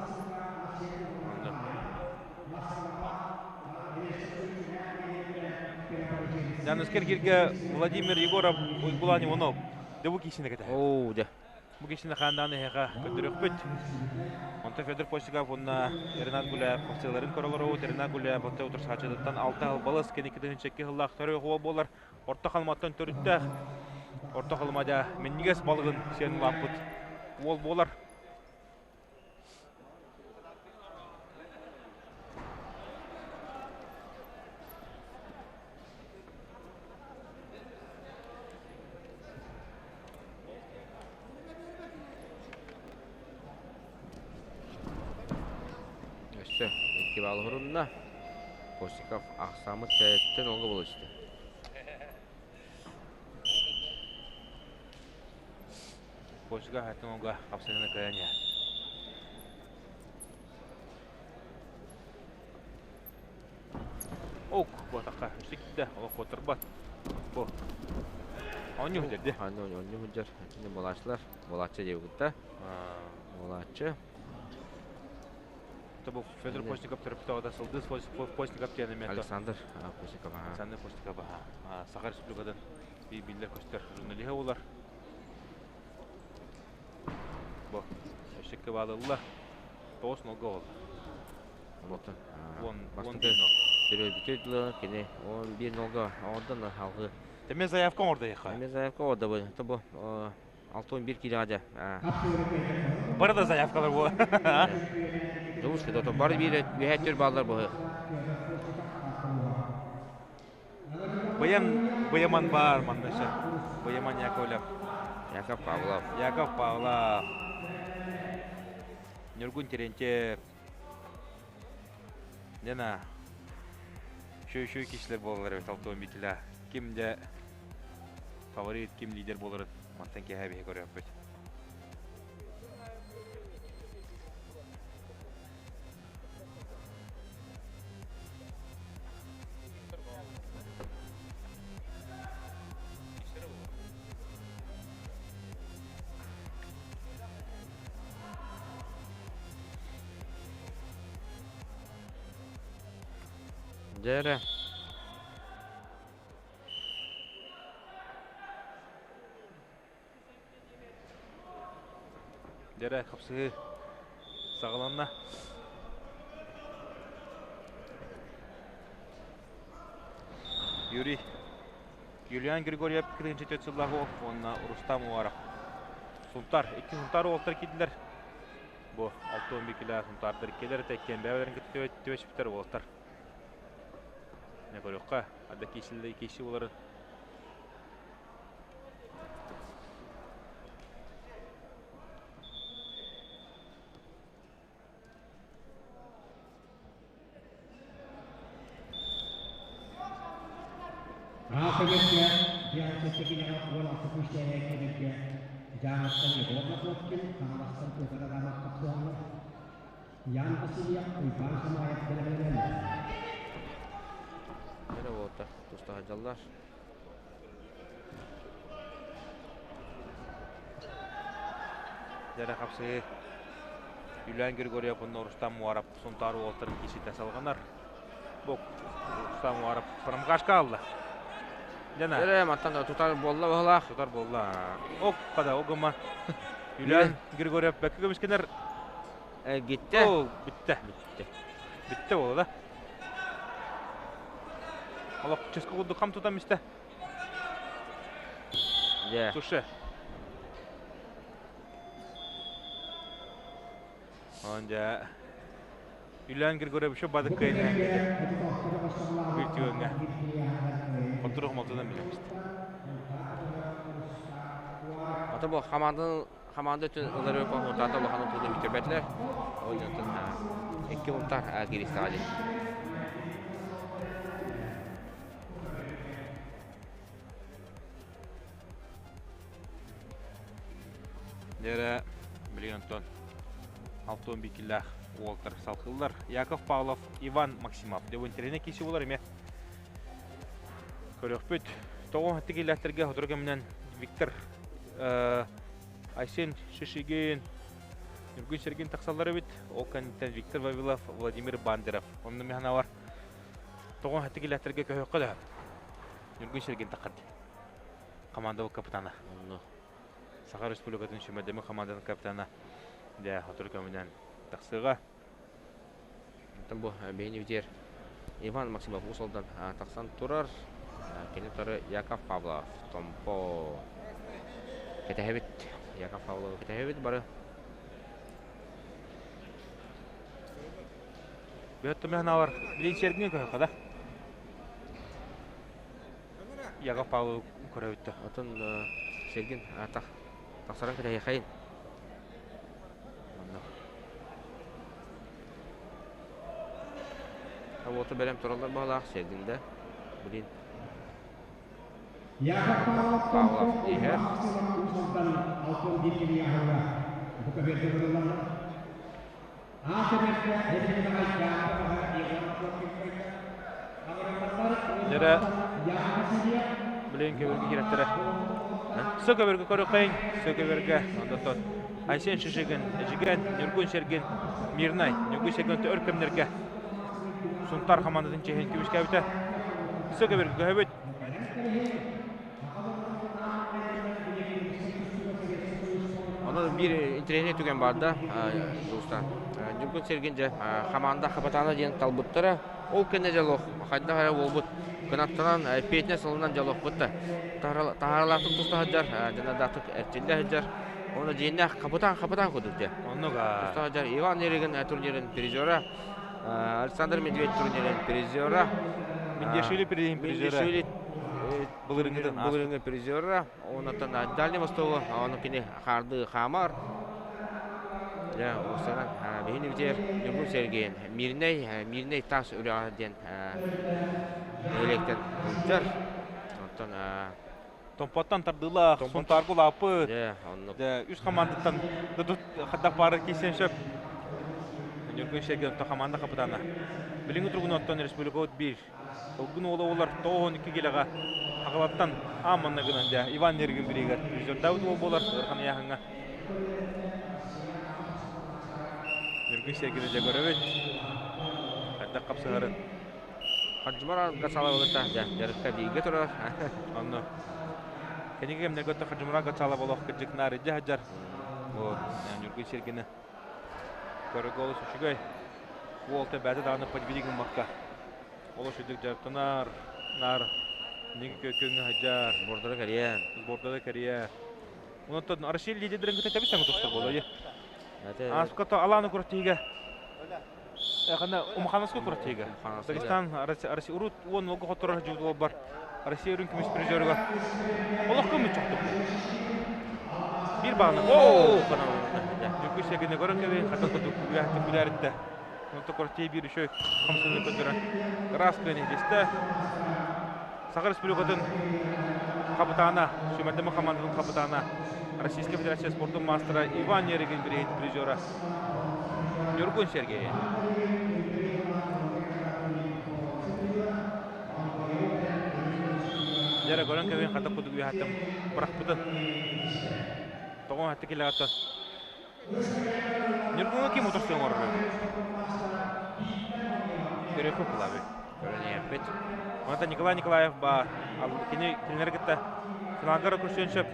Янускер кирге Владимир Егоров Уйгулан Иванов. Дебу кисине кете. Оо, дьэ. Бу киһини хаандаан эһиэхэ көрдөрүөхпүт. Онтон Федор Постников уонна Ренат Гуляев хапсыыларын көрөлөрөбүт. Ренат Гуляев отто утарсааччытыттан алта сыл балыс кэнники тыһыынча сыллаах төрүөх уол буолар. Орто Халыматтан төрүттээх. Орто Халыма дьа минньигэс балыгын сиэн улааппыт уол буолар. Өссө икки баал уһурунна. Косиков ахсааммыт сэрэттэн олга булуста. Косиков хаттан олга хапсыгына кыайан иһэр. Ок, буотахха үстэ киирдэ, олох куоттарбат. Бу. Оонньуу сылдьар дии. Оонньуу сылдьар. Итини булааччылар. Булааччы диэбит да. Булааччы. Это был Федор Постников төрөппүт оҕото Сылдыс Постников диэн эмиэ Александр Постников. Александр Постников Саха Республикатын биллэр көстөр журналиһа буолар. Бу өссө кыбаалылла. Тоҕус нолга буолла. Оттон бастакы төрөөбүтү дылы кини 11 нолга оҥордон алгы. Эмиэ заявка оҥордо Эмиэ заявка оҥордо бу. То бу 61 киилэҕэ дьэ. Бары да заявкалар бу. Дубус то бары биир үһэ түр бааллар бу. Быйан Быйаман баар манна еще. Быйаман Яковлев. Яков Павлов. Яков Павлов. Ньургун Терентьев. Лена үчүгэй киһилэр буолаллар эбит алтыан Ким де фаворит, ким лидер буоларын мантан киэһэ биһи көрүөхпүт. Дьэ Дьэрэ хапсыһыы саҕаланна. Юрий Юлиан Григорьев кырыынча төрт сыллаах уонна Рустам Уаров. Сунтар, икки Сунтар уолаттар киирдилэр. Бу 61 килэ Сунтаардар иккилэр этэ, иккиэн бэйэлэрин кытта түбэспиттэр уолаттар. Не көрүөххэ, ада киисиллэ кииси буоларын. Эрэ уолаттар туста сылдьаллар. Дьэрэ хапсыһыы Юлиан Григорьев уонна Рустам Муаров Сунтаар уолаттарын кииситэ салҕанар. Бу Рустам Муаров промгашка алла. Дена. Дьэрэ мантан тутар буолла быһылаах. Тутар буолла. Ок хада огума. Юлиан Григорьев бэккэ көмүскэнэр. Гиттэ. Ол бүттэ. Бүттэ. Бүттэ буолла да. Олох ческа курдук хам тутан истэ. Дьэ. Туше. Он дьэ Юлиан Григорьевич бадык кыайан бір түгөҥҥө хотурух молтунан билэммит. Ата бу хамаандан хамаанда өттүн ылар өпө хунтаата улахан тууну бүтэрбэтилэр. Ол дьонтон икки хунтаар кииристэҕэ дии. Дьэрэ билигин онтон 61 киллээх уолтар салхыллар. Яков Павлов, Иван Максимов. Дьэ интэриэһинэй киси буолар эмиэ. Көрүөхпүт. Тоҕо тигиллээхтэргэ сотору кэминэн Виктор Айсен Шишигин, Ньургун Сергин тахсаллар эбит. Ол кэнниттэн Виктор Вавилов, Владимир Бандеров. Онно миһана бар. Тоҕо тигиллээхтэргэ көһүөххэ да. Ньургун Сергин таххат. Команда капитана. Онно. Саха Республикатын сүүмэрдэммит хамаандатын капитана дьэ сотору кэминэн тахсыаҕа. Оттон бу биһини Иван Максимов Уус Алдан тахсан турар. Кини утары Яков Павлов, Томпо. Кэтэһэбит. Яков Павловы кэтэһэбит бары. Бөттөмөһөн алар билин сергин көһөхө да. Яков Павлов көрөбүттэ. Отон Сергин тахсаран кэтэһиэхэйин. Онно. Уоту бэлэм тураллар баҕалаах Сергин да. Блин. Яков Павлов Павлов иһэр. Дьэрэ билин көбүргэ кирэттэрэ. Сө көбүргэ көрүккайын, сө көбүргэ онтон Айсен Шишигин, Эжиген, Ньургун Сергин, Мирнай, Ньургун Сергин өр кэмнэргэ Сунтар хамаандатын чиһин көмүскээбитэ. Сө көбүргэ көһөбүт. Онон биир интэриэһинэй түгэн баар да, Дьулустаан. Ньургун Сергин дьэ хамаанда хапытаана диэн талбыттара. Ол кэннэ дьолуох хайдах эрэ буолбут кынаттанан эппиэтинэс ылынан дьолуохпут да таһааралаахтык туста сылдьар, дьаныардаахтык эрчиллэ сылдьар. Уонна дьиэннээх хапытаан хапытаан курдук дьэ. Оннук Туста сылдьар Иван Еригин турнирын призера, Александр Медведь турнирын призера, Миндиашвили призера, Миндиашвили былырыҥҥытын былырыҥҥы призера, онтон Дальний Востогу ону кини хаарды хаамар. Дьэ, уустанан биһини битэр Ньургун Сергейин Мирнэй, Мирнэй таас үрэҕэ диэн нэһилиэктэн сылдьар. Онтон Томпоттон тардыылаах, Сунтаарга улааппыт. Дьэ, оннук. Дьэ, үс хамаандаттан хайдах баары киирсэн сөп. Ньургун Сергей оттон хамаанда хапытаана. Билиҥҥи туругунан оттон республикабыт биир Ылгын уола уолар 92 килэҕэ Хагалаттан аан манна гынан дьэ Иван Нергин бириигэр призердаабыт уол буолар ыарахан ыйааһыҥҥа. Ньургун Сергин дьэ көрөбүт. Хайдах хапсыһарын. Хаджимар Гацалова дьэ дьарыкка бииргэ турар. Онно кэнники кэмнэргэ өттө Хаджимурат Гацалов олох кырдьык наар илдьэ сылдьар. Бу Ньургун Сергины көрөргө олус үчүгэй. Уолта бэйэтэ даҕаны подвиди гыммакка олус үрдүк дьарыктанар, наар инники күөҥҥэ сылдьар. Сбордара кэрийэр. Сбордара кэрийэр. Онтон Россия лидердэрин кытта тэбис тэҥэ тустар буолуо. Ааспыкка Алааны кураттыыга Эхана Умхановскай кураттыыга. Дагестан Россия урут уон уолга хотторор дьуутугар бар Россия үрүҥ көмүс призерыгар олох көмүс чохтук. Биир баҕана. Оо! Ньургу Сергейне көрөн кэбиһин, хата курдук үөһэттэн күлээриттэ. Онто Кортей биир үчүгэй хамсаныы көрдөрөн ыраас кыайан иһилистэ. Саха Республикатын хапытаана, сүүмэрдэммит хамаандатын хапытаана, Российскай Федерация спордун маастара Иван Ерегин бирииһин призера Ньургун Сергей. Дьэрэ көрөн кэбиһин хата кудук үөһэттэн бырахпытын. Тоҕо хатты килэҕэттэн Ньургуҥҥа ким утарсыы оҥорор эбит? Көрүөххэ кылаабый. Көрөн иһэппит. Онтон Николай Николаев баар. Кини кинилэри кытта финалга эрэ көрсүөн сөп.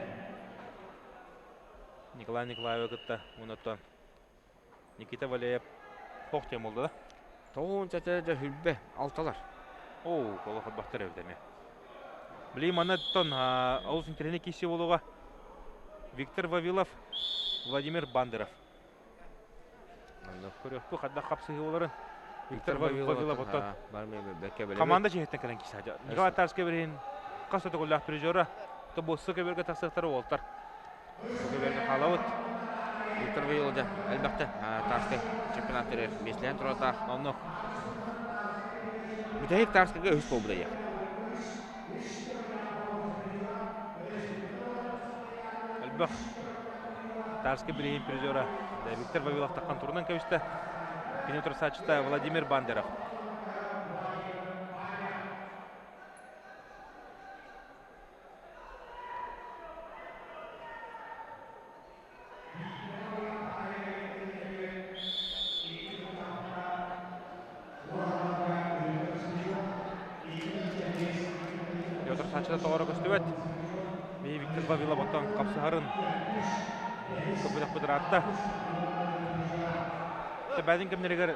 Николай Николаевы кытта онтон Никита Валеев хох диэн буолла да? Тоҕуун чэтэ дьэ хүлбэ алталар. Оо, олох бахтар эбит эмиэ. Билигин манна оттон олус интэриэһинэй киирсии буолуоҕа. Виктор Вавилов, Владимир Бандеров. Көрүөхпүт хайдах хапсыһыы буоларын. Виктор Вавилов оттон команда чиһиттэн кэлэн киирсээччи. Николай Тарскай бириһин хас да төгүллээх призера. То бу көбүөргэ тахсыахтара уолтар. Көбүөргэ хаалабыт. Виктор Вавилов дьэ элбэхтэ Тарскай чемпионаттары миэстэлээн туруортаах. Оннук. Бүтэһик Тарскайга үһүс буолбут эйиэх. Элбэх Тарскай бирииһин призера Виктор Вавилов таххан турунан кэбистэ. Кини утарсааччыта Владимир Бандеров. Петр Санчета тоҕоро көстүбэт. Биһи Виктор Вавилов оттон хапсыһарын көбүтөхпүт ыраатта. Бэйэтин кэмнэригэр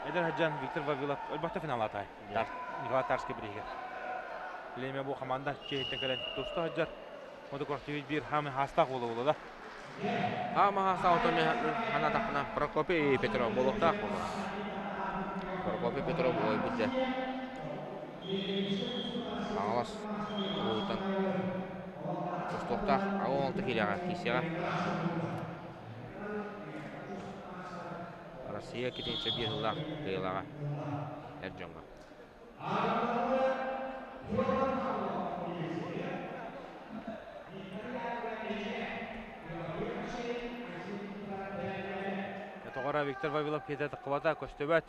эдэр сылдьан Виктор Вавилов өлбөхтө финаллаата. Николай Тарский бирииһигэр. Билиэмэ бу команда чиэһиттэн кэлэн туста сылдьар. Мотокортивит биир хаамы хаастаах буола буола да. Хаама хаастаах отон ханатахпына Прокопий Петров буолуохтаах буолуо. Прокопий Петров уойбут дьэ. Хаҥалас улуутан тустуохтаах 86 киилэҕэ киисиэҕэ. Россия китинчэ биир сыллаах кыайыылааҕа эр дьоҥҥо. Тоҕора Виктор Вавилов киһитэ таххыбата көстүбэт.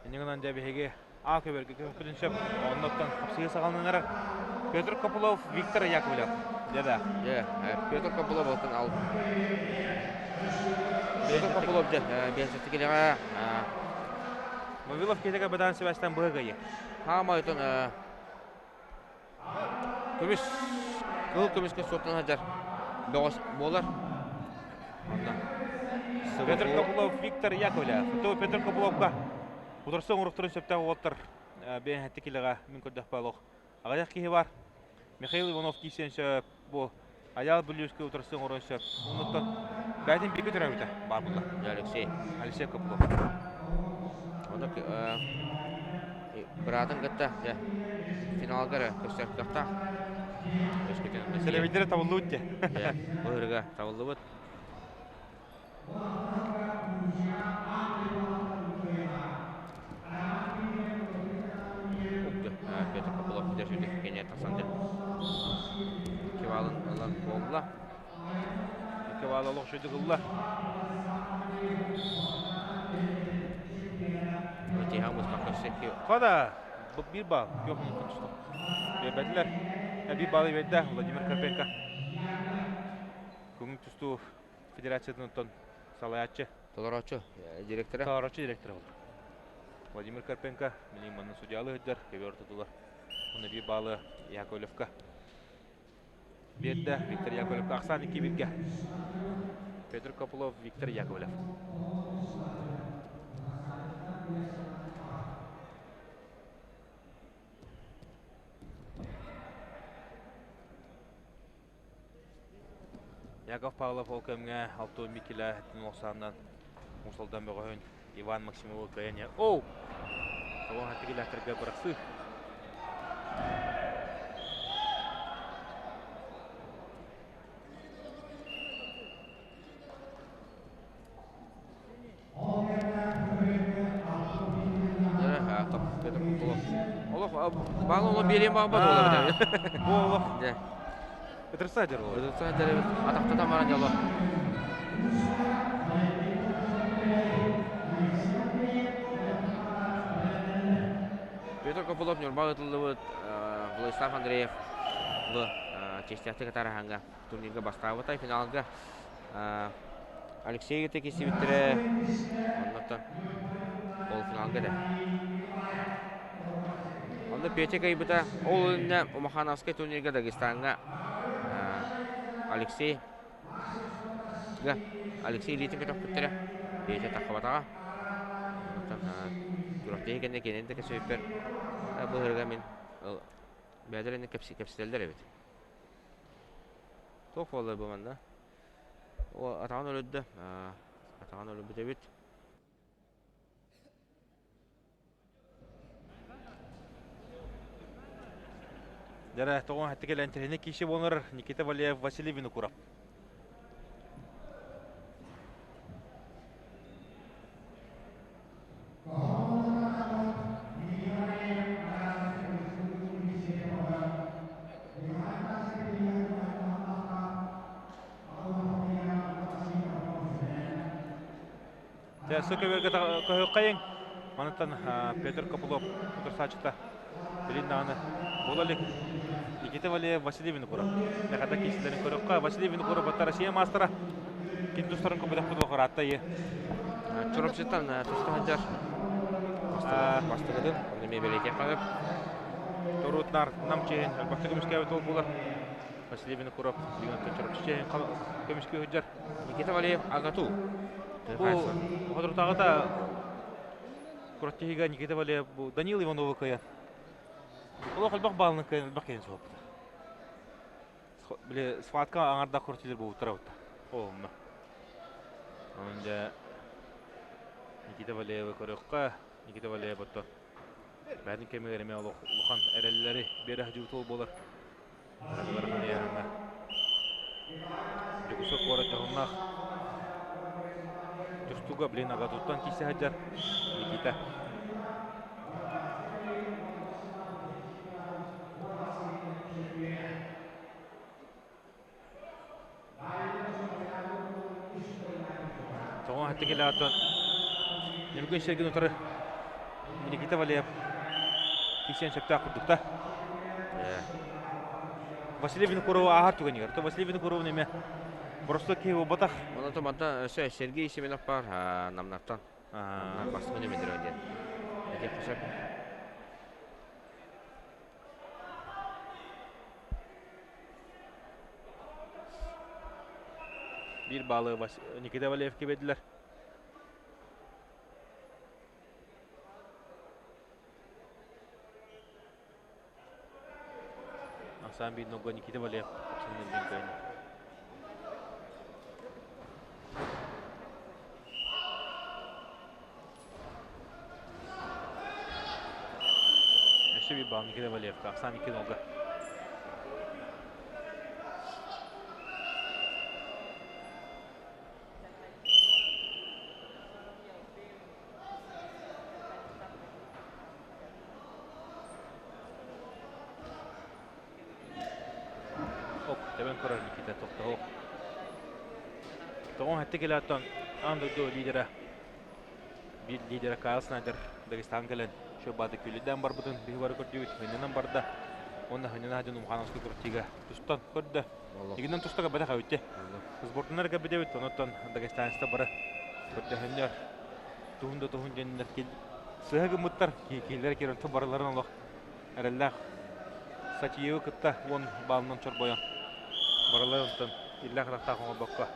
Инньэ гынан дьэ биһиги А көбөргө көһүппүтүн сөп. Оннуттан хапсыһыы саҕаланар. Петр Копылов, Виктор Яковлев. Дьэ да. Дьэ, Петр Копылов оттон ал. Петр Копылов дьэ, биэсэттикилэҕэ Вавилов киһитэ бадаан сибээстэн быһа кыайы. Хаама отон көмүс кыһыл көмүскэ суоттан сылдьар бөҕөс буолар. Онно Петр Копылов, Виктор Яковлев. То Петр Копыловка утарса оҥоруохтарын сөптөөх уолаттар бэйэһэтти килэҕэ мин көрдөхпө олох аҕыйах киһи бар. Михаил Иванов киирсиэн сөп, бу Айаал Бүлүүскэ утарса оҥоруон сөп. Оннуттан бэйэтин бииргэ төрөөбүтэ баар буолла. Алексей. Алексей Копылов. Ону быраатын кытта дьэ финалга эрэ көрсөр кыахтаах. Сэлэбийдэрэ табыллыбыт дьэ. Дьэ, быһырыга табыллыбыт. Петр Копылов дьэ кэннэ тахсан дьэ Кивалын ылан буолла. Кивал олох шүйдүк ылла. Хода bir бал yok mu tuttu. Бербетилер. Bir балы берді Владимир Карпенко. Көңүл тустуу федерациятын оттон салайааччы. Толороочу директора. Толороочу директора болар. Владимир Карпенко билигин манна судьялы сылдьар, кэбэ ортотулар. Уонна биир баалы Яковлевка биэрдэ. Виктор Яковлевка ахсаан икки бииргэ. Петр Копылов, Виктор Яковлев. Яков Павлов ол кэмҥэ 61 килэ охсаанынан Мусалдан бөҕөһүн Иван Максимовы кыайан Оу! Тоҕо хаттыгилаахтарга бырахсыы. Олох баал олох биэриэн баҕарбат буолар. Бу олох ытырса дьэр буолар. Ытырса дьэр атахтатан баран дьоло. Петр Копылов Ньурба ытыллыбыт Владислав Андреев бу честяхтык атараһаҥҥа турнирга бастаабыта финалга Алексей кытта киирсибиттэрэ оннуттан полуфиналга этэ. Онно Петя кыайбыта. Ол иннинэ Умахановскай турнирга Дагестаҥҥа Алексей Алексей илиитин көтөхпүттэрэ. Петя таххыбатаҕа. Онтон күрэхтэһии кэннэ киэнин да кэсэбиппэр быһырыга мин бэйэлэрин кэпсэтэллэр эбит. Туох буолла бу манна? О, атаҕын өлөрдө. Атаҕын өлөрбүт эбит. Дьэ, тоҕо хатты кэлэн тэһини киһи буолар Никита Валеев Василий Винокуров. Дьэ, көбөргө көһүөххэйиҥ. Манытан Петр Копылов утарсааччыта билин даҕаны буола илик. Никита Валеев Василий Винокуров. Мэхата киисилэрин көрөххө Василий Винокуров батта Россия маастара. Ким тустарын көбөтөхпүт уохараатта ийэ. Чурапчыттан туста сылдьар бастыгытын, онно эмиэ бэлиэтиэххэ сөп. Торутнар нам чиһин элбэхтэ көмүскээбит ол буолар. Василий Винокуров билигин Чурапчы чиһин көмүскүү сылдьар. Никита Валеев Агату. Бу соторутааҕыта Кураттиһига Никита Валеев бу Данил Ивановы кыайан. Олох элбэх баалын кыайан элбэх киһини соһуппута. Били схватка аҥардаах куртилер буолуттара бутта. Ол онно. Онон дьэ Никита Валеевы көрүөххэ. Никита Валеев оттон бэйэтин кэмигэр эмиэ олох улахан эрэллэри биэрэ сылдьыбыт буолар. Ыарахан ыйааһыҥҥа. Дьокуускай куорат дьоһуннаах тустууга блин агатуттан киирсэ сылдьар Никита. Тоҕо хаттык илааттан Ньургун Сергин утары Никита Валеев киирсиэн сөптөөх курдук да. Василий Винокуров ааһар түгэнигэр. То Василий Винокуров эмиэ боростуой киһи буолбатах. Онон манта өссө Сергей Семенов баар Намнартан. Намнар бастакы нөмүрдөрө диэн. Этиэххэ сөп. Биир баалы Никита Валеевка биэрдилэр. Ахсаан биир ногго Никита Валеев Өссө биир баал Никита Валеевка. Ахсаан 2 нолга. Ок, тэбэн көрөр Никита тохтоһуох. Тоҕон хэтти килээттон аан дойду лидера биир лидера Кайл Снайдер Дагестан кэлэн Шөбаты күлүдээн барбытын биһи бары көрдүбүт. Хынньанан барда. Уонна хынньана дьон Умхановский куртига тустан көрдө. Игинэн туста кэбэтэх эбитти. Сбордунар кэбитэбит, онуттан дагестанецтар бары көрдөһөннөр туһун да туһун диэннэр сыһа гыммыттар киилэр киирэн барыларын олох эрэллээх Сатиевы кытта 10 баалынан чорбойон барыларын онтон иллээх атахтаах оҥорбокко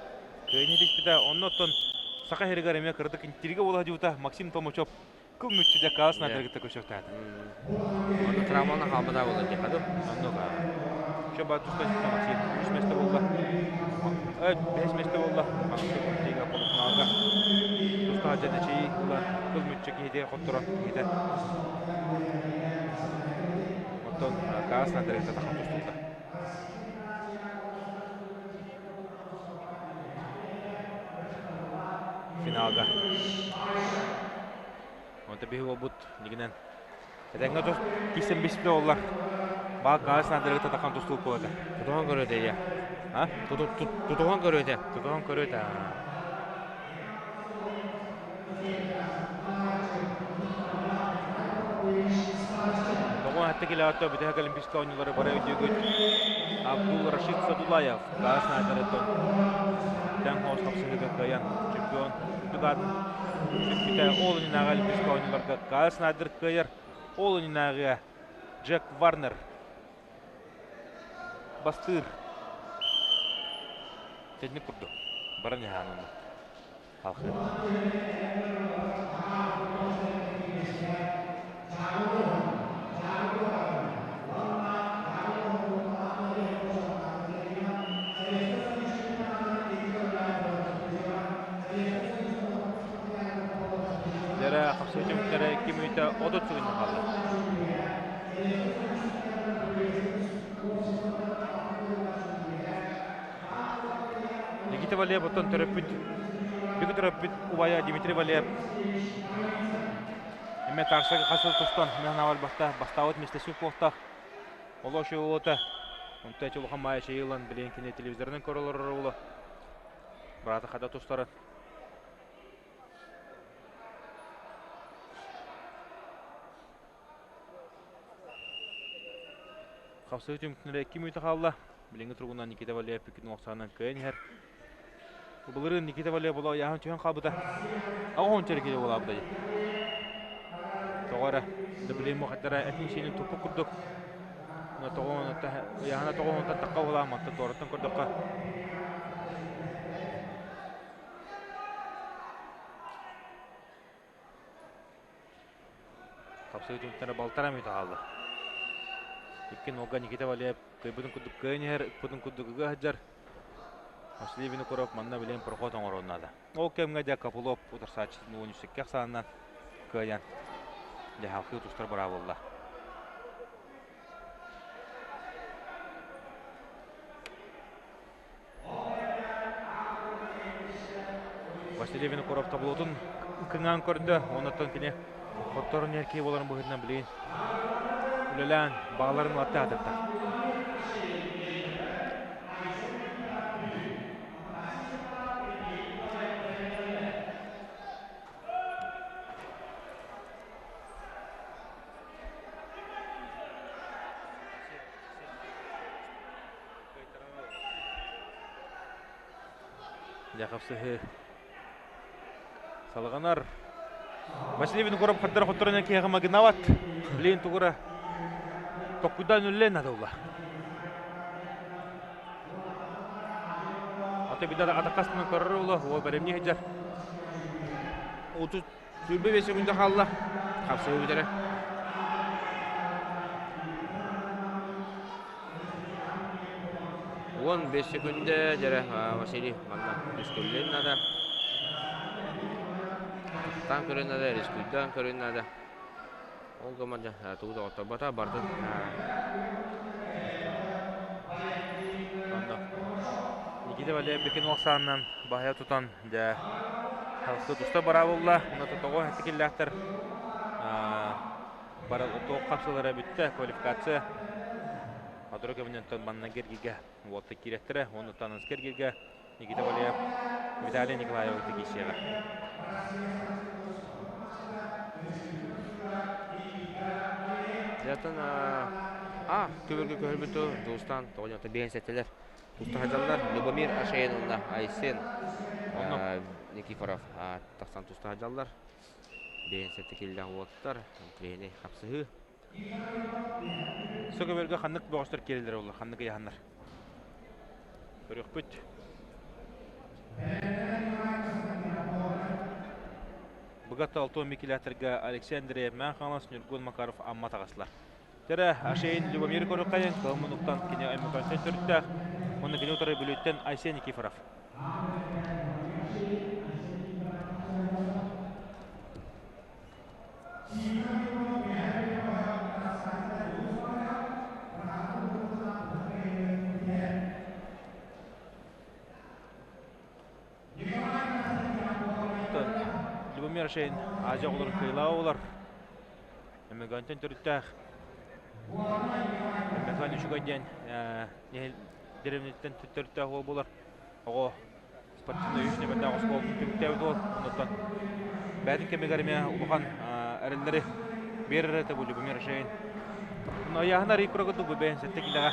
кыайыны түспүтэ. Онно оттон Саха сиригэр эмиэ кыратык интрига буола сылдьыбыта Максим Томочев кыл мүччү Каас Снайдеры кытта көрсүөхтээтэ. Онно травманы хаалбата буолла диэхэ дуу? Оннук. Чоба туста Максим үс месте буолла. Бэс месте буолла. Максим Куртига полуфиналга туста дьэдэчии ылан кыл мүччү киһитигэр хотторон киһитэ. Оттон Каас Снайдеры кытта тахан тустулла. Финалга. Онто биһи уолбут нигинэн этэҥҥэ тус кисэн биспит оллар. Баал Каас Снайдеры кытта тахан тустуу буолла. Тутуһан көрүөтэ я. А? Тутуһан көрүөтэ. Тутуһан көрүөтэ. Тоҕо хатта килэҕэтэ бүтэһик Олимпийскай оонньуулары бары өйдүүгүт. Абдул Рашид Садулаев гаас снайперыттан тэҥ хоос хапсыһыыга кыайан чемпион үрдүк аатын сүкпүтэ. Ол иннинээҕи Олимпийскай оонньууларга Кайл Снайдер кыайар. Ол иннинээҕигэ Джек Варнер бастыыр. Тэнник курдук баран иһаан онно. Халхы. Дэрэ хапсыы түмүктэрэ 2 мүнүүтэ 30 секунда хаалла. Никита Валеев оттон төрөппүт, бүгү төрөппүт убайа Дмитрий Валеев эмиэ Тарсага хас сыл тустан мин барбахта бастаабыт миэстэлэспит буолтах. Оло уота онто эчи улахан маайа чэйи ылан билигин кини телевизорынан көрө олорор уола быраата хата тустарын Хапсыы түмүктүнэрэ 2 мүнүүтэ хаалла. Билиҥҥи туругунан Никита Валеев бүкүн охсаанан кыайан иһэр. Былырыын Никита Валеев була ыйааһын түһэн хаалбыта. Аҕа он чэрикили буолаабыта дии. Тоҕо эрэ Дөбүлүн хайдара этин-сиинин туппут курдук. Ыйааһына тоҕуһунтан тахха буолаах мантан туораттан көрдөххө Хапсыы түмүктэрэ балтараа мүнүүтэ хаалла. Икки нолга Никита Валеев кыайбытын курдук кыайан иһэр, ыкпытын курдук ыга сылдьар. Василий Винокуров манна билигин проход оҥоруон наада. Ол кэмҥэ дьэ Копылов утарсааччытын 13 ахсаанынан кыайан дьэ халкыы тустар быраабылла. Василий Винокуров таблотун кыҥаан көрдө, оннуттан кини хотторун эркии буоларын быһыытынан билигин үлэлээн баҕаларын улатта атырта. Дьахапсыһы салҕанар. Василий Винокуров хардара хотторон киһиэхэ магынават. Билигин тугура токкуйдаан үллэн надолла. Аты бидара атакастынан көрөр ула, уол бэремни сылдьар. 35 секунда хаалла. Хапсыы бүтэрэ. 15 секунда дьэрэ Василий манна рискүллүөн наада. Атахтаан көрүөн наада, рискуйдаан көрүөн наада. Ол гынан дьэ тугу да отторбото бардын. Онно Никита Валерьевич Оксанынан баһыйа тутан дьэ халсы туста бараабылла. Онно тоҕо этикиллээхтэр туох хапсылара бүттэ квалификация Адры көмөнөн манна киргигэ уолта киирэттэрэ, оннуттан киргигэ Никита Валеев Виталий Николаевы киирсиэҕэ. Дьатын а көбөргө көһөрбүтү Дьулустаан тоҕонньото биэн сэтэлэр туста сылдьаллар Любомир Ашеин уонна Айсен Никифоров тахсан туста сылдьаллар. Биэн сэттэ киллээх уоттар, трени хапсыһыы. Сөкөбөргө ханнык бөҕөстөр киирэллэр олор, ханнык ыйаһаннар? Көрүөхпүт. Быгат Алтон Микилятырга Алексей Андреев, Мээн Хаҥалас, Ньургун Макаров Амма таҕыстылар. Тэрэ Ашейн Любомир Көрүккайын, кыһыл муннуктан кини Өймөкөөнтөн төрүттээх, уонна кини утары Бүлүүттэн Айсен Никифоров. Любомир Шейн Азия оҕолорун кыайылааҕа буолар. Өмөгөнтөн төрүттээх Өмөкөн үчүгэй диэн дэриэбинэттэн төрүттээх уол буолар. Оҕо спортивнай үс нөмэрдээх оскуолатын түмүктээбит уол. Оннуттан бэйэтин кэмигэр эмиэ улахан эрэллэри биэрэр этэ бу Любомир Шейн. Ыйааһын арый курагы бу бэйэн сэттэ килэҕэ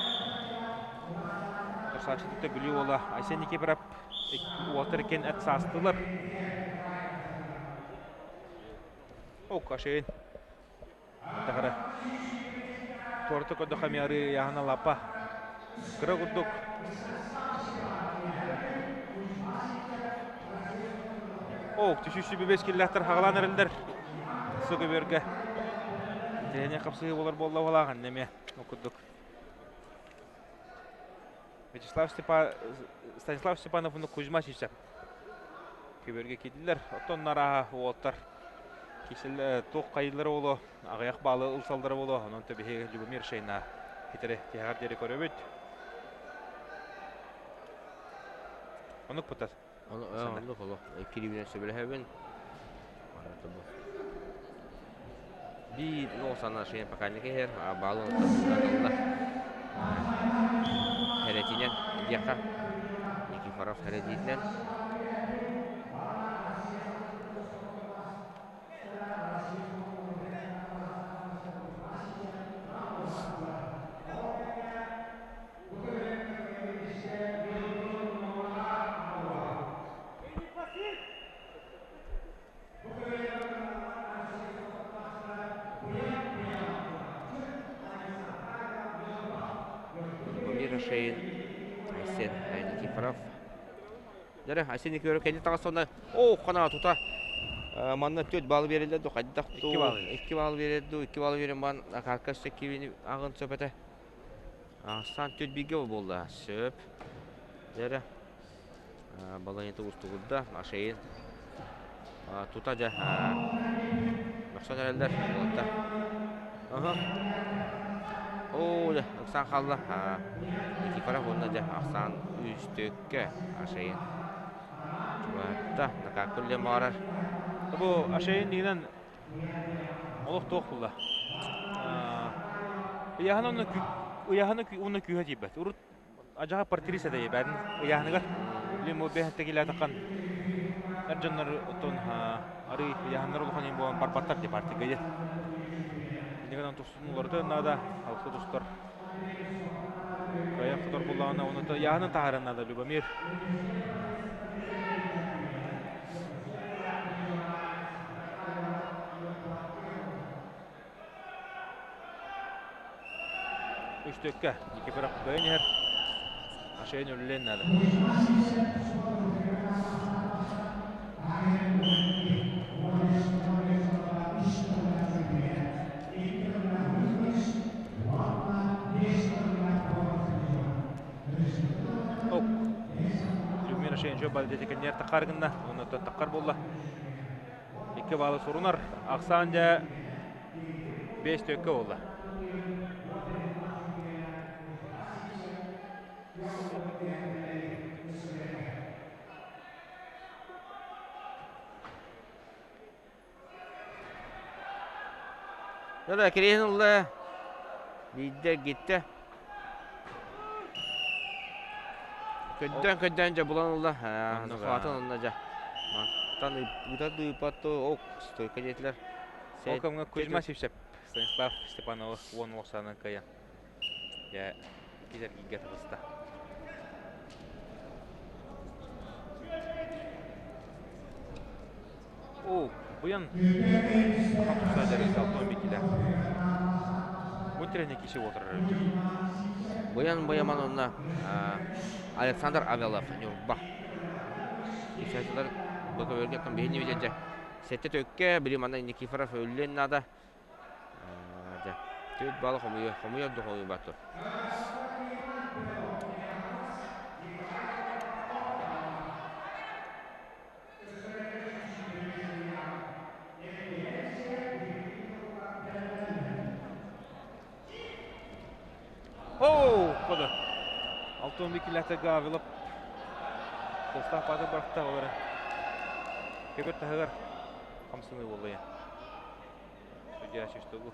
Тахсааччытыта Бүлүү уола Айсен Никифоров уолтар иккиэн эт саастылар. Ок, Ашейн. Тахара. Туорта көрдөххө эмиэ арыы ыйааһына лаппа. Кыра курдук. Ок, түшүшү бэс киллэхтэр хагалаан эрэллэр. Сыгы Интэриэһинэй хапсыһыы болар буолла балааҕын эмиэ. Ол курдук. Вячеслав Степан... Станислав Степанов уонна Кузьма Сисев көбүөргэ киирдилэр. Оттон арааһа уолаттар кисэл туох хайыылара буолуо, аҕыйах баалы ылсаллара буолуо. Онон биһиги Любомир Шейна хитэри тиһэҕэр диэри көрөбүт. Оннук пытар. Оннук олох кириибинэн сөбүлэһэбин. Биир нол санаа шейн пока не кэһэр, а баалын ылла. Хэрэтинэн диэххэ Никифоров хэрэтиитинэн. Ашейн, Айсен Никифоров. Дәрі, Айсен Никифоров кэнни таҕыс О, хана тута манна 4 балл берилер ду хайдах ду 2 балл берер ду 2 балл берен бан акарка кивини агын сөпете. Сан 4 биге болду. Сөп. Дәрі. Балайыты устугурда Ашейн тута жа мөхсөн эрэллэр уолаттар. Аха. Оо, дьэ, ыксаан хаалла. Никифоров уонна дьэ ахсаан үстүккэ Ашейн. Чугаһатта, накааккы үллэн баҕарар. Бу Ашейн дигинэн олох туох була. Ыйаһын онно ыйаһыны уонна күүһэ тиийбэт. Урут Адьаҕа партирист этэ бээтин ыйааһыныгар билим бэһэтте килээтаххан эр дьоннор оттон арый ыйааһыннар улахан иһин буолан барбаттар дии партияга диэн. Иннигэнэн тустун уларыта наада, алты тустар. Кыайан хотор буллаҕына оны ыйааһынын таһааран наада Любомир. Үстүөккэ Никифоров кыайан иһэр. Ашайын үлэлиэн наада. Ок. Любмир Ашайын жо балдети кеннер таққар гынна, оны таққар болла. Икки баалы сурунар. Ахсаан дьэ 5 төккө буолла. Да, кириһин ылла. Биирдэ гитте. Көддөөн көддөөн дьэ булан ылла. Хатан онно дьэ. Мантан ыыта ыыппат ок стойка диэтилэр. Ол кэмҥэ Кузьма Сивцев Станислав Степанова уон уохсаанан кыайан дьэ иккис эргииргэ таҕыста. Оо, быйан саха тупса дьарыйда алтан бикилэ. Бу тренер киши отырар эбит. Быйан Быйаман онно Александр Авелов Ньурба. Кишачылар бу көбөргө оттон биһини виделже. Сетте төкке били манна Никифоров өллүөн надо. Дьэ, түөрт баалы хомуйар, хомуйар да хомуйбат тур. Оу, хода. Алтон бикилэхтэ Гавилов Достаах бааты барахта олары. Көбөр таһыгар хамсыныы буолла. Судья Шестогу.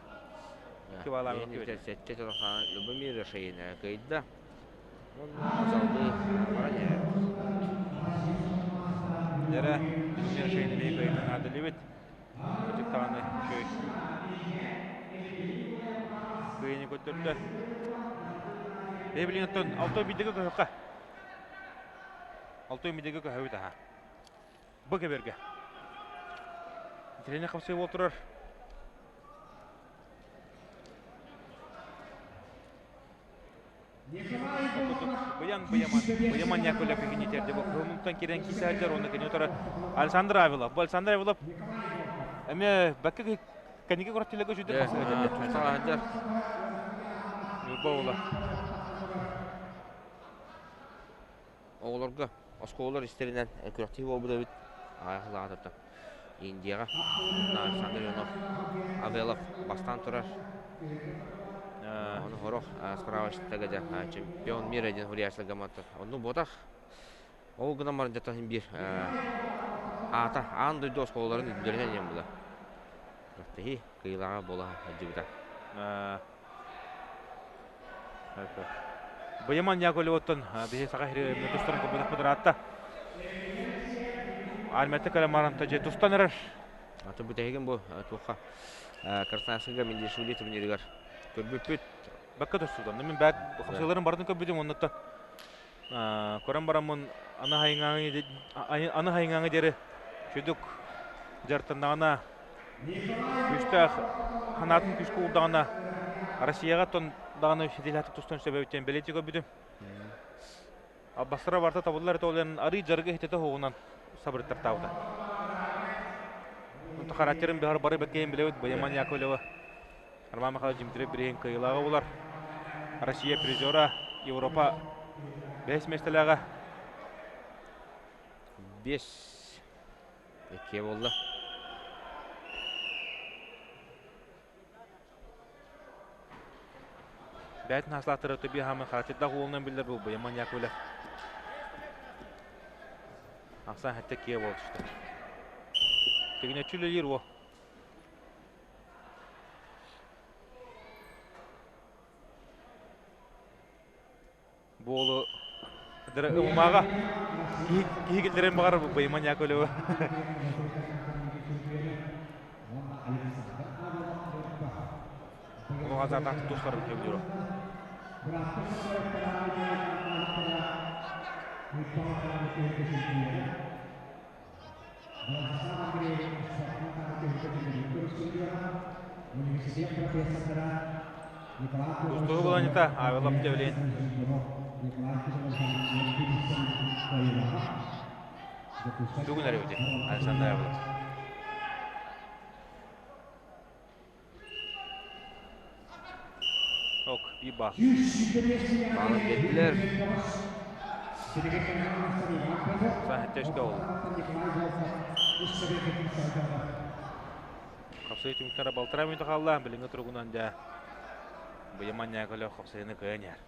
Икки баалаах Мен сетте толохан Любомир Шейна кыйда. Онно салгыы баран иһэр. Дьэрэ, Любомир Шейна бэйи кыйытын аадылыбыт. Кырдьык даҕаны үчүгэй. Кыайыны көрдөрдө. Бэйэ билигин оттон алтой биирдэгэ көһөххө. Алтой биирдэгэ көһөбүт аха. Бу кэбэргэ. Тренер хапсыы буол турар. Быйан Быйаман, Быйаман Яковлев кигинитер бу кыһыммыттан кирен киисээддер уонна кини утары Александр Авилов. Бу Александр Авилов эмиэ бакка кэнники көрөттүлэргэ үчүгдүк хасыһа Тустаҕа Ньурба уола. Оҕолорго оскуолалар истэринэн күрэхтэһии буолбут эбит. Аҕай Индияҕа Александр Иванов Авелов бастаан турар. Ону хорох справочниктага дьэ чемпион мира диэн суруйааччыларга мантан онну буотах. Ол гынан баран дьэ биир аата аан дойду оскуолаларын үрдүлэринэн диэн була. Күрэхтэһии кыайыылааҕа буола сылдьыбыта. Быйаман Яковлевоттан биһи саха сири тустарын көрбөтөхпүт ыраатта. Армията кэлэн баран дьэ тустан эрэр. Аты бүтэһигин бу туохха Красноярскайга Мендешвили турнирыгар көрбүппүт. Бакка тустудан. Мен бәт хапсыыларын бардын көрбүтүм оннуттан көрөн бараммын аны хайыңаҥы аны хайыңаҥы диэри чүдүк дьартаннаҕына күүстээх ханаатын күүскэ уурдаҕына Россияҕа тон даҕаны ситиһилэхтик тустан сөбөбүт диэн бэлиэтии көрбүтүм. Албастара барта табыллар этэ ол арый дьарыгы иһитэтэ оһоҕунан сабырыттартаабыта. Онто характерын быһар бары бэккэйин билэбит Бояман Яковлева. Роман Михайлович Дмитриев бириһин кыайыылааҕа булар. Россия призера, Европа бэһис миэстэлээҕэ. Бес иккиэ буолла. Бэйэтин хаслааттара төбү хаамын характердаах уолунан биллэр бу Бояман Яковлев. Ахсан хэтте киэ буол түстэ. Тигинэччи үлэлиир уол. Буолу умаҕа киһи киллэрэн баҕар Бояман Яковлева. Улаҕа тустарын сөбүлүүр. Устуу буланньыта Авелов Девлин. Бүгүн эрэ Александр Авелов. Ок, биба. Баалын биэрдилэр. Саһаттешке ол. Хапсыы түмүктэрэ балтараа мүнүүтэ хаалла. Билиҥҥи туругунан дьэ Быйаман Яковлев хапсыыны кыайан иһэр.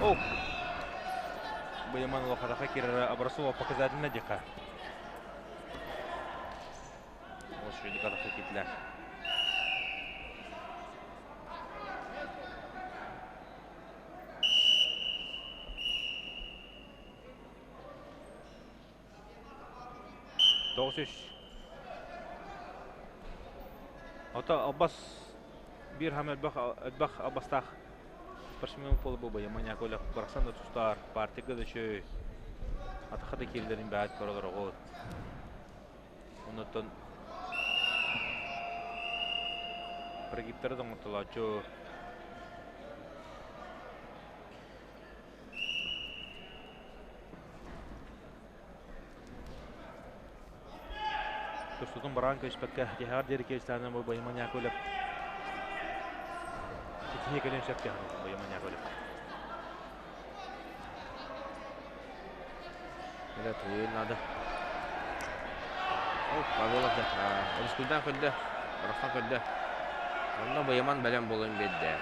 Ох! Быйаман улахадаха кирара образцово показательно диха. Ол шүрдүк атаха китлер. 9-3. Ото албас биир хам элбэх элбэх албастаах спортсмен буолу бу Яман Яковлев барахсан да тустаар партияга да үчүгэй атаха да киирлэрин бэйэт көрөлөр оҕо. Оннуттан прогибтары да оҥортолооччу. Тустутун бараан көспөккө тиһэҕэр диэри киэстээнэ бу Бояман Яковлев ситиһии кэлин сөп Бояман Яковлев. Это твою надо. О, Павелов да. Рыскуйдан көрдө. Ростан көрдө. Онно Бояман бэлэм буолан биэрдэ.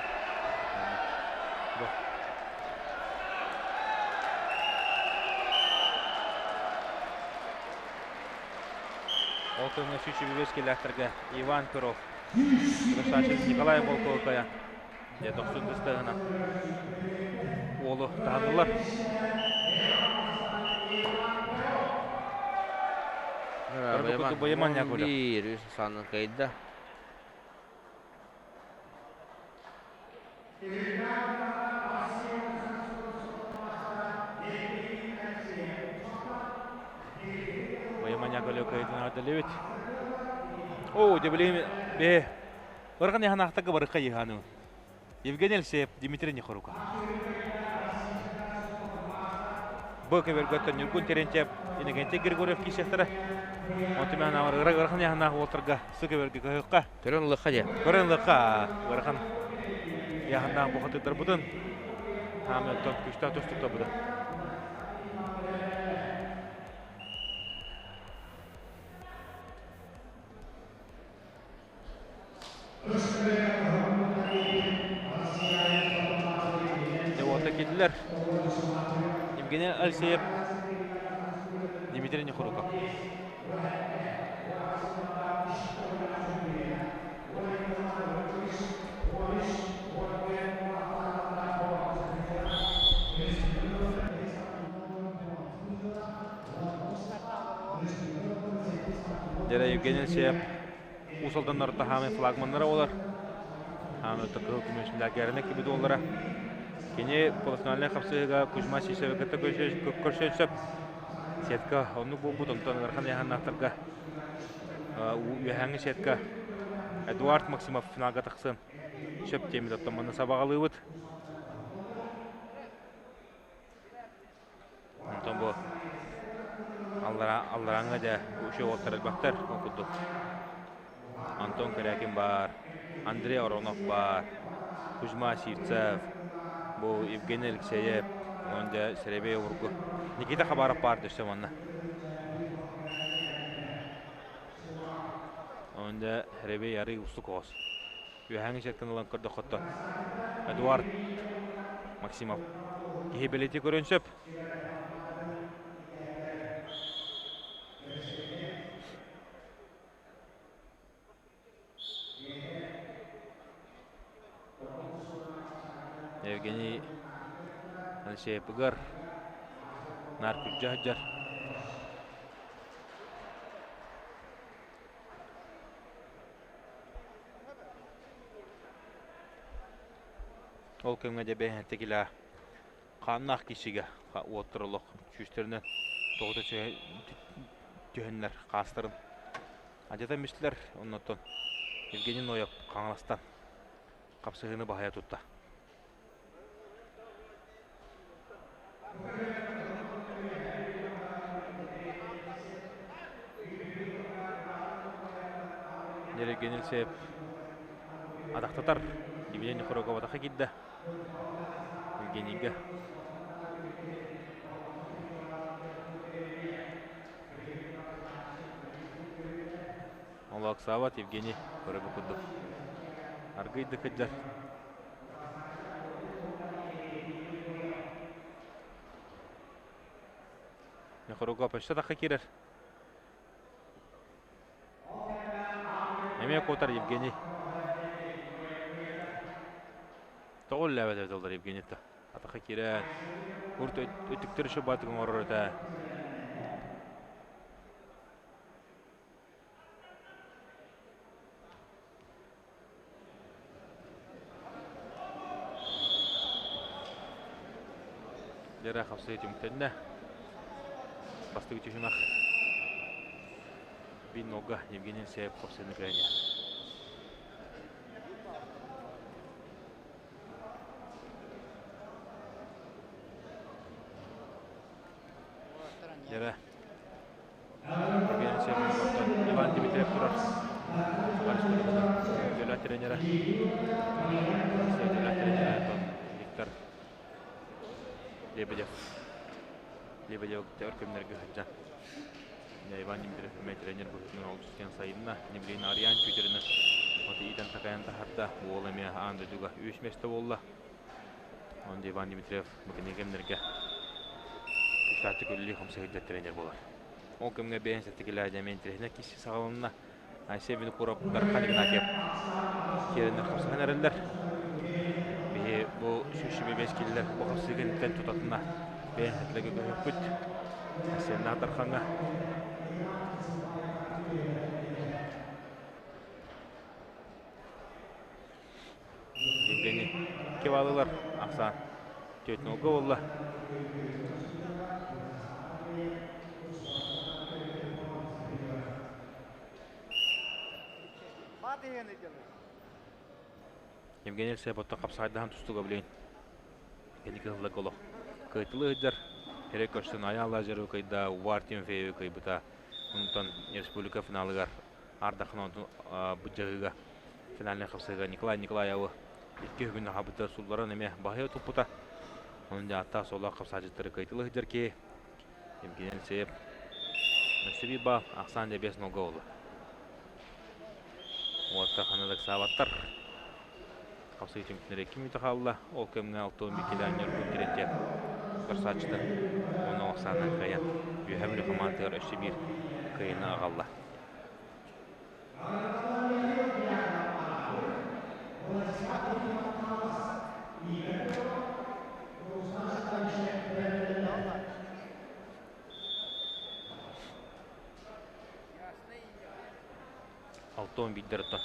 Ол кэмҥэ сүүс кэлээхтэргэ Иван Перов, Красавчик Николай Волковская дьэ дохсун тыстыһына уолу таһыннылар. Бояман Яковлев. Биир үс санын кыйда. Бояман Яковлев кыйдын ардылыбит. О, дебилим бе. Барган яханахтага барыкка йыханы. Евгений Алексеев, Дмитрий Нехорука. Бу кебергөттөн Ньургун Терентьев, Иннокентий Григорьев киисэхтэрэ. Онтуман ырахан яханаах уолтарга сы кеберге көһөккө. Көрөн лыхха дьэ. Көрөн лыхха ыарахан яханаах бухатыттарбытын хаамыттан күстээх тустуктарбытын. Уота киирдилэр. Евгений Алексеев, Дмитрий Нехоруков. Дьэрэ Евгений Алексеев Уус Алданнарта хаамай флагманнара олар. Хаамай кыһыл көмүс мэлээргэринэ кибит уоллара. Кини полуфинальнай хапсыһыыга Кузьма Сисовы кытта көрсүөн сөп. Сетка оннук буолбут, онтон ыарахан ыйааһыннаахтарга үөһээҥҥи сетка Эдуард Максимов финалга тахсан сөп диэммит оттон манна сабаҕалыыбыт. Онтон бу аллара алларааҥҥа дьэ үчүгэй уолаттар элбэхтэр ол курдук. Антон Корякин баар, Андрей Оронов баар, Кузьма Сивцев, бу Евгений Алексеев, онон дьэ сэрэбэй обургу Никита Хабаров баар өссө манна. Онон дьэ сэрэбэй арый устук оҕус. Үөһээҥи сиртэн ылан көрдөххөттөн Эдуард Максимов киһи бэлиэтии көрүөн сөп. Евгений Алексеевыгар наар күрдьэ сылдьар. Ол кэмҥэ дьэ бэйэһэнтэ хааннаах киһигэ уоттар олох сүүстэринэн тоҕута түһэннэр хаастарын алдьатан мистилэр. Оннуттан Евгений Ноев Хаҥаластан хапсыһыыны баһыйа тутта. Евгений Алексеев атахтатар. Евгений Хорогов атаха киирдэ. Евгенийгэ. Ол Оксават Евгений көрөбү курдук. Аргыйды кыдьар. Михаруга почта тахха киирэр. Эмиэ куотар Евгений. Тоҕо үллээбэт эбит олор Евгений-то. Атахха киирэн, урут өттүктэр еще баатыгын оҥорор этэ. Дьэрэ хапсыы түмүктэннэ. Бастакы түһүмэх Биннога Евгений Алексеев хапсыыны кыайа. Дьэрэ Евгений Алексеевич Иван Дмитриев турар. Саха Республикатын үтүөлээх тренерэ. Үтүөлээх тренерэ Виктор Лебедев. Лебедев өр кэмнэргэ сылдьан. Иван Дмитриев эмиэ тренер быһыытынан олус диэн сайынна. Небилин Ариан Чутерины от иитэн такайан таһарда. Уол эмиэ аан дойдуга үс миэстэ буолла. Онон Иван Дмитриев бу кэнники кэмнэргэ күүстээхтик үлэлии-хамсыы сылдьар тренер буолар. Ол кэмҥэ бэйэн сэттикилээ дьэ интэриэһинэй киирсии саҕаланна. Айсен Винокуров, Дархан Игнатьев киирэннэр хапсыһан эрэллэр. Биһи бу 125 киллэр бу хапсыы кэнниттэн тутатына бэйэн сэттилэгэ көһүөхпүт. Айсеннаах Дархаҥҥа. Евгений Кивалылар ахсаан 4-0 буолла. Евгений Алексеев оттон хапсаайдаһан тустууга билигин кэнники сылларга олох кыайтылыы сылдьар. Эрэ көрсөн Айаал Лазаревы кыайда, Увар Тимофеевы кыайбыта. Онтон республика финалыгар Ардахын быдьаһыыга финальнай хапсыһыыга Николай Николаевы икки күн аһабыта сулларан эмиэ баһыйа туппута. Онон дьэ ааттаах суоллаах хапсааччыттары кыайтылыы сылдьар киһи Евгений Алексеев өссө биир баал ахсаан дьэ 5 нолга буолла. Уоттар ханнык саабаттар. Хапсыы түмүктэнэр 2 мүнүүтэ хаалла. Ол кэмҥэ 61 килээн Ньургун Терентьев көрсөөччүтүн уонна ахсаанынан кыайан Үөһээ Бүлүү хамаандатыгар өссө биир кыайыыны аҕалла. Алтон биирдэр оттон.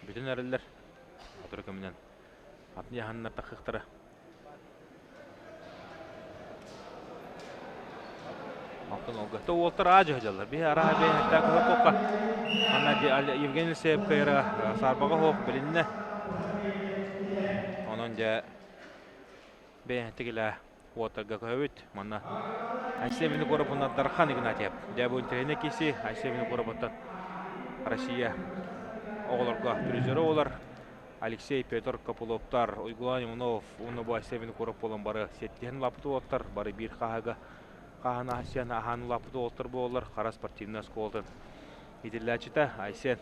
Бүтүн эрэллэр. Сотору кэминэн атын яһаннар тахыахтара. Алтан олга. То уолтар аажы хажаллар. Биһи араха бэйэ хэтта көһө кокка. Анна Евгений Алексеев кайра сарбаға хоқ билинне. Онон дьэ бэйэ тигилэ уоттарга көһөбүт. Манна Айсен Винокуров уонна Дархан Игнатьев. Дьэ бу интэриэһинэй киси Айсен Винокуровтан Россия оҕолорго призеры олар. Алексей Петр Копыловтар, Уйгулан Иванов уонна бу Айсен Винокуров буолан бары сиэттиһэн улааппыт уолаттар, бары биир хаһыга хаһан Айсен аһаан улааппыт уолаттар буолаллар. Хара спортивнай оскуолатын иитиллээччитэ Айсен.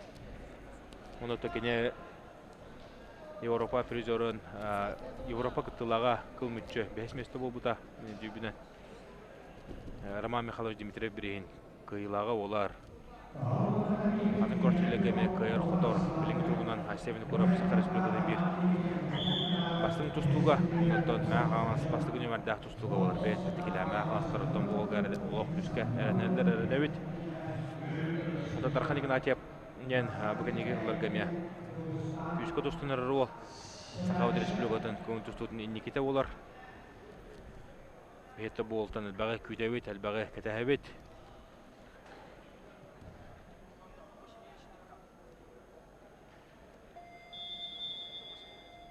Уонна кини Европа призерын Европа кыттыылааҕа кыл мүччү бэһис миэстэ буолбута дүүбүнэн Роман Михайлович Дмитриев бирииһин кыайыылааҕа буолар. Аны көрсүлэргэ эмиэ кыайар-хотор билиҥҥи туругунан Айсен Винокуров Саха Республикатын биир бастыҥ тустууга, онтон Мэҥэ Хаҥалас бастакы нүөмэрдээх тустууга буолар. Бэйэтэ тикилээх Мэҥэ Хаҥаластар оттон буолга олох күүскэ эрэнэллэр эрэнэбит. Онтон Дархан Игнатьев диэн бу кэнники сылларга эмиэ күүскэ тустан эрэр уол Саха Республикатын көҥүл тустуутун инникитэ буолар. Биһиэхэ буолтан элбэҕи күүтэбит, элбэҕи кэтэһэбит.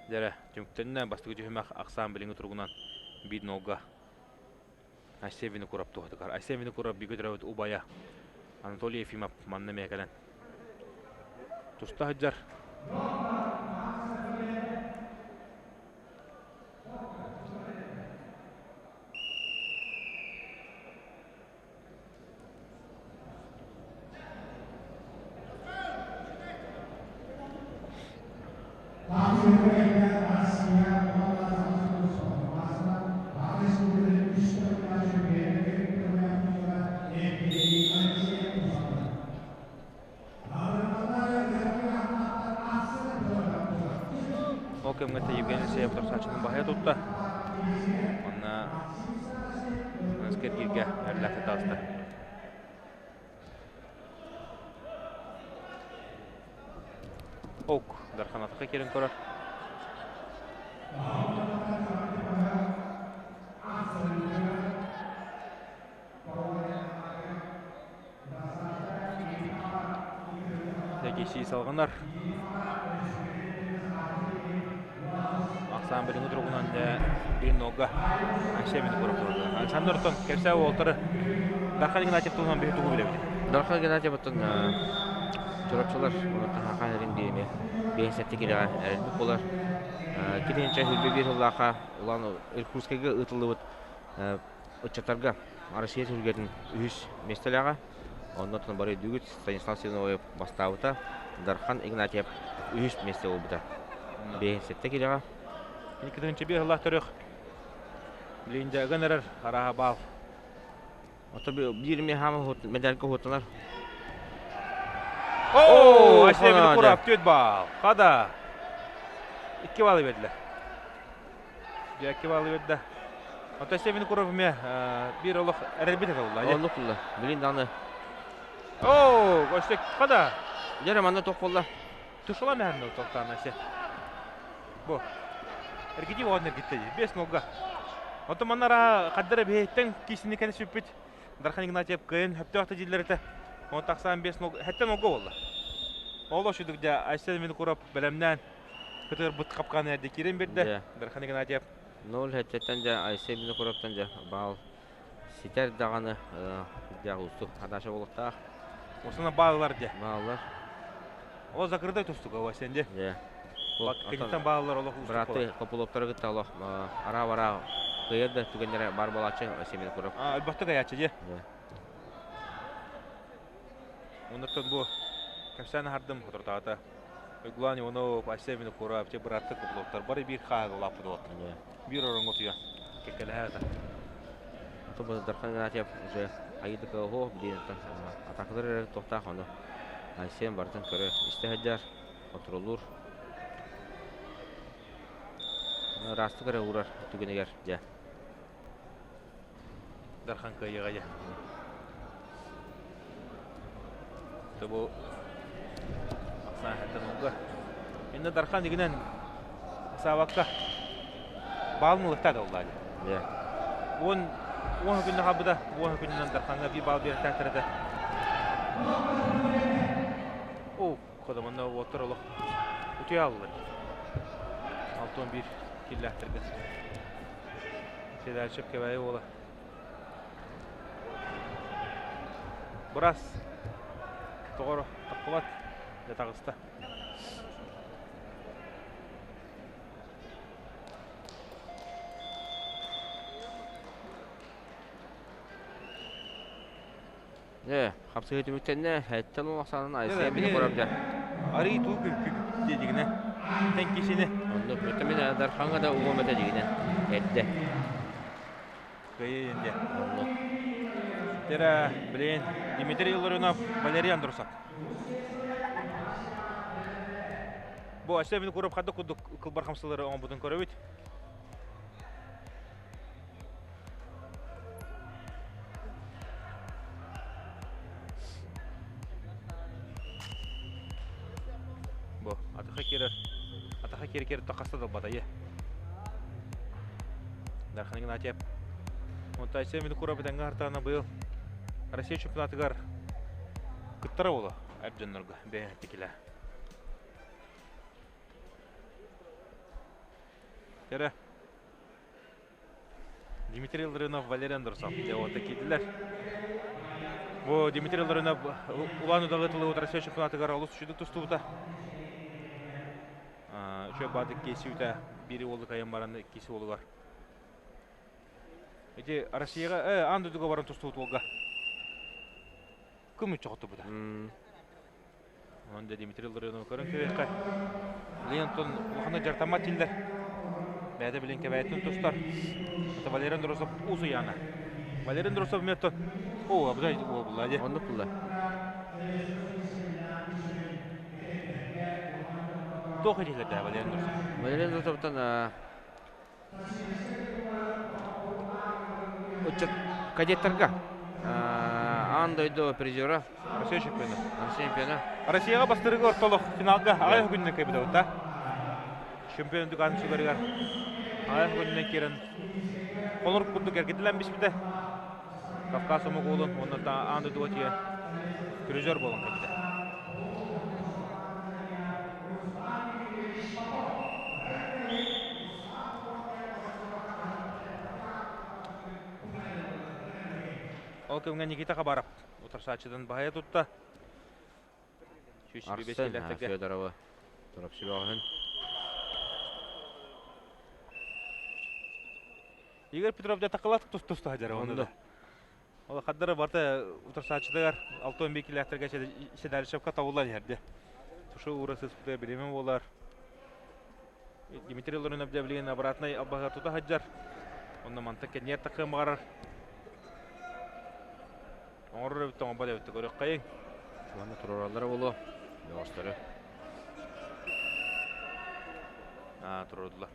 Дьэрэ, түмүктэннэ бастакы түһүмэх ахсаан билиҥҥи туругунан биир нолга Айсен Винокуров туһатыгар. Айсен Винокуров бииргэ төрөөбүт убайа Анатолий Ефимов манна эмиэ кэлэн туста сылдьар. Ол кэмҥэ Евгений Алексеев тахсааччытын баһыйа тутта. Онно Скиргиргэ эрлэхти таҕыста. Ок, Дархан атака киирэн көрөр. Дэгисии салҕанар. Ахсаан билиҥҥи туругунан биир нолга Айсен Винокуров турар. Александр оттон кэпсээ уолтары Дархан Игнатьев туһунан биһи тугу билэбит? Дархан Игнатьев оттон чурапчылар Хахан эрин биэми биэс сэттэ килэҕэ эрэлбит буолар. Китинчэ хүлбэ биир сыллаахха улаан Иркутскайга ыытыллыбыт ыччаттарга Россия түһүлгэтин үһүс миэстэлээҕэ. Оннуттан бары өйдүүгүт, Станислав Семеновы бастаабыта, Дархан Игнатьев үһүс миэстэ буолбута. 57 килэҕэ. 2 тыһыынча сыллаах төрүөх Линдя ыган эрэр арааһа баал. Ото биир мехама медалька уһуттанар. Оо, Айсен Винокуров 4 балл. Хада. 2 баллы бердилер. Дьэ, 2 баллы берді. Оттон Айсен Винокуров эмиэ биир олох эрэлбит этэ буолла. Оннук булла. Билин даҕаны. Оо, өссө хада. Дьэ, манна туох буолла? Тушула мэһэннэ толтаан Айсен. Бу. Эргитии оҕон эргиттэ дии. Бес нолга. Оттон манна ара хаддара биһиттэн киисини кэлэ сүппүт Дархан Игнатьев кыайын хөптөөх да дииллэр этэ. Оны тахсаан бес нолга, хэттэ нолга буолла. Ол ошудук дьэ Айсен Винокуров бэлэмнээн кытырбыт капканы эрдэ киирэн биэрдэ. Дархан Игнатьев. Ноль хэттеттен дьэ Айсен Винокуровтан дьэ баал ситэр даҕаны дьэ уустук хадаша буолуохтаах. Осуна бааллар дьэ. Бааллар. Ол закрытай тустуга Васен дьэ. Дьэ. Киниттэн бааллар олох уустук Бырааты Копыловтары кытта олох араа-бараа кыайар да түгэннэрэ баар буолааччы Айсен Винокуров. Өлбөхтүк айааччы дьэ. Оннуктан бу кэпсээн аһардым соторутааҕыта. Уйгулаан Иванов, Айсен Винокуров, те бырааттыы Копыловтар бары биир хааһыга улааппыт уолаттар. Биир ороҥҥо утуйа кэккэлэһэ ата. Ото Дархан Игнатьев уже айыдык оһо билин атакалар эрэ туохтаах ону Айсен барытын көрө истэ сылдьар, контроллуур. Ыраастык эрэ уурар түгэнигэр дьэ. Дархан кыайыаҕа дьэ. Бу ахсаан ууга. Инна Дархан игинэн Саабакка баалын ылыктаа да уллаа дьэ. Дьэ. Уон Уон күннэ хаалбыта. Уон күнүнэн Дархаҥҥа биир баал биэртээхтэр этэ. Оо, кодомонно уоттар олох утуйа аллар. 61 киллээхтэргэ. Седальчев Кэбээйи уола. Бырас тоҕоро таххыбат дьэ таҕыста. Дьэ, хапсыһыы түмүктэннэ, эттэн улахсаанын Айсен Винокуров дьэ. Арый туу диэдигинэ. Тэн кишини. Оннук, мин Дархаҥҥа да угуом этэ дигинэ. Эрдэ. Кыайыы диэн. Оннук. Тера, блин, Дмитрий Ларионов, Валерий Андросов. Бу Айсен Винокуров хадда курдук кылбар хамсалары оҥорбутун көрөбүт. Бу атаха кирер атаха кири кири тахаста далбатайы. Дархан Игнатьев. Онто Айсен Винокуров битэнгэ хартаана быйыл Россия чемпионатыгар кыттара буолу эр дьоннорго бэйэ тикилэ. Кэрэ. Дмитрий Ларионов, Валерий Андросов. Дьэ, вот киирдилэр. Бу Дмитрий Ларионов Улан Удалы тылы Россия чемпионатыгар олус үчүгдүк тустубута. Үчүгэй баадык киэсүүтэ биир уолу кайан баран иккис уолугар. Ити Россияга аан дойдуга баран тустубут уолга көмүччү хотубута. Онон дьэ Дмитрий Ларионовы көрөн кэбиэххэ. Леонтон улаханнык дьарытаммат дииллэр. Бэйэтэ билин кэбээтин тустар. Это Валерий Андросов Узуяна. Валерий Андросов метод. О, абыдай буолла дии. Оннук булла. Туох этиилэрдээх Валерий Андросов? Валерий Андросовтан Ыччат кадеттарга аан дойду призера. Россия чемпиона. Россия чемпиона. Россияҕа бастырыгы ортолох финалга аҕай күнүнэн кыайбыта да. Чемпион дүкаан сүгэригэр аҕай күнүнэн киирэн холор курдук эргитилэн биспитэ. Кавказ омук уолун уонна аан дойдуга тиийэн призер буолан кэлбитэ. Ол кэмҥэ Никита Хабаров утарсааччытын баһыйа тутта. Арсен Федорова Торопсибаҕын. Игорь Петров дьэ такылат тус-туста сылдьар онно. Ол хаддара барыта утарсааччытыгар 6-11 килээхтэргэ Седалищевка табыллан иһэрдэ. Тушу уура сыспыта бириэмэ буолар. Дмитрий Ларионов дьэ билигин обратнай албаһыгар тута сылдьар. Онно мантан кэнниэр тахыан баҕарар. Оҥорор эбит оҥорбот эбит көрүөххэйиҥ. Уонна туруораллара буолуо. Бөҕөстөрү. Аа, туруордулар.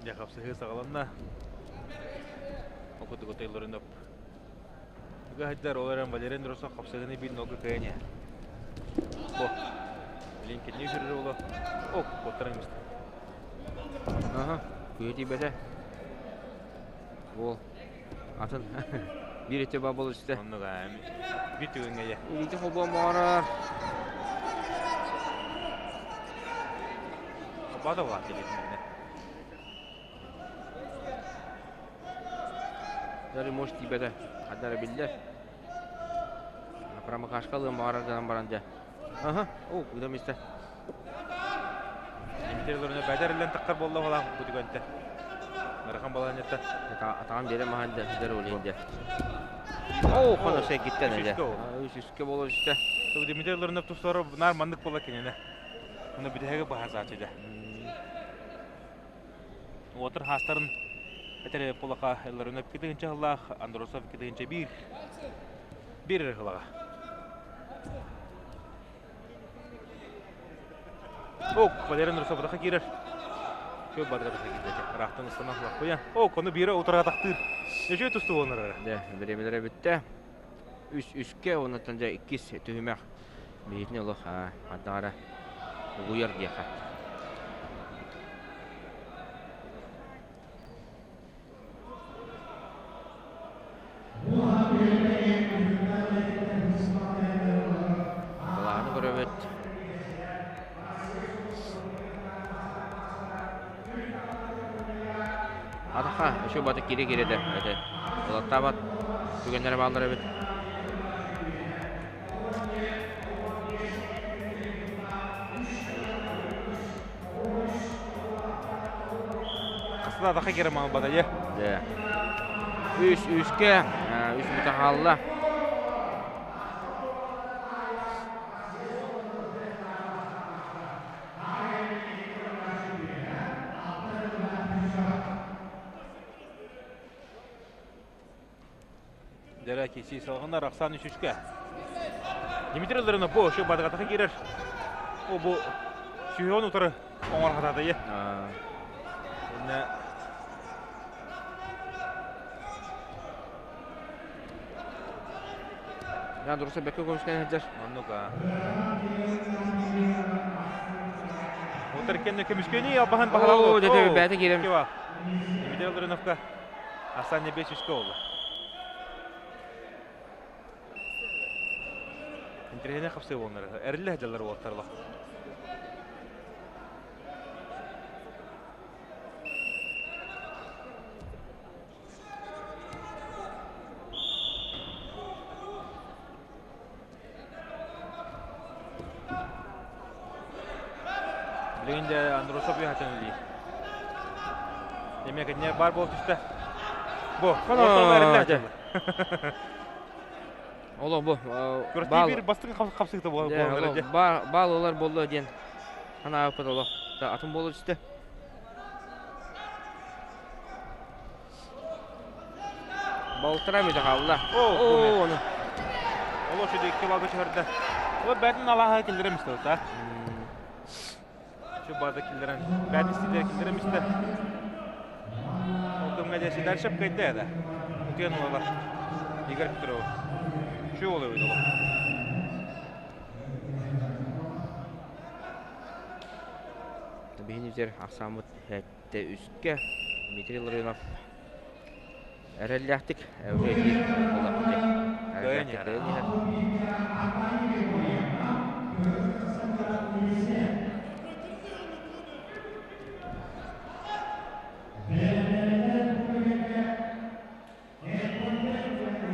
Дьэ, хапсыһыы саҕаланна. Ол курдук отойлорун Ыга ол эрэн Валерий Андросов хапсыһыыны биир нолга кыайан иһэр. Бу. Билин кинини үһүрэр уолу. О, куоттаран эмистэ. Аха, күйэ тиийбэтэ. Уол атын биир өттө баа буола түстэ. Оннук биир түгэҥҥэ дьэ. Илиитэ холбоон баҕарар. Холбоото буолаат илиитинэн. Даже может тиийбэтэ. Хаддара биллэр. Промокашка ылыан баҕарар гынан баран дьэ. Аха, о, куда миста. Дмитрий Лоренов бэдэр таххар буолла балаах бу түгэнтэ. Ыарахан балаһанньата. Атаҕын биэрэ маһан дэ, дэр олейн дэ. Оо, хоно сэгиттен эле. Үс үскэ боло үстэ. Дмитрий Лоренов тустары нар маннык буола кинини. Уна бүтэһиги баһазаачы дэ. Уотур хаастарын этэр пулаха Ларионов 2 сыллаах, Андросов 2 1 bir сылаҕа. Ок, Валерий Андросов атаха киирэр. Чөл бадыга киирдэ. Ыраахтан ыстанан лаппыйан. О, кону биирэ утаратахтыыр. Нөчүө тустуу буолар. Дэ, бириэмэлэрэ бүттэ. Үс үскэ, оннуттан дьэ иккис түһүмэх биһитини олох хандаҕара угуйар диэхэ. Былааны көрөбүт. Атаха, үчүгэй бата киирэ-киирэ да этэ. Ылаттаабат түгэннэрэ бааллар эбит. Хаста атаха киирэ маалбата дьэ. Дьэ. Үс үскэ, үс мүтэ хаалла. Дьэрэ киси салҕынар Оксана Үсүскэ. Дмитрий Ларинов бу ошо бадыгатаха киирэр. О бу сүүһүн утары оҥор хатаатайы. Инне Я дуруса бэккэ көмүскэн сылдьар. Оннук аа. Утар кэннэ көмүскэни албаһын баһылаабыт. Оо, дьэ бэйэтэ киирэн. Дмитрий Лариновка Асанья бес үскэ буолла. Интэриэһинэй хапсыы буолнар. Эриллэ сылдьаллар уолаттар Билигин дьэ Андросов үөһэтин үлэлиир. Эмиэ кинилэр баар буола түстэ. Бу, Олох бу Күрэхтии биир бастыҥ хапсыыта буолар. Баал ылар буолла диэн санаабыппыт олох атын буола түстэ. Балтара мүтэ хаалла. Оо, ону. Олох шүдэ икки балга түһэрдэ. Ол бәтин алаһа киллэрем истэ та. Şu бада киллэрэн, бәтин истилер киллэрем истэ. Ол кэмҥэ дьэ дальше кайда да. Утуйан олалар. Игорь Петров. Şu oluyor олох. Биһини үтер ахсааммыт Тэ үскэ Дмитрий Ларионов эрэллээхтик үлэлиир буоллахпыт эрэллээхтик кыайан иһэр.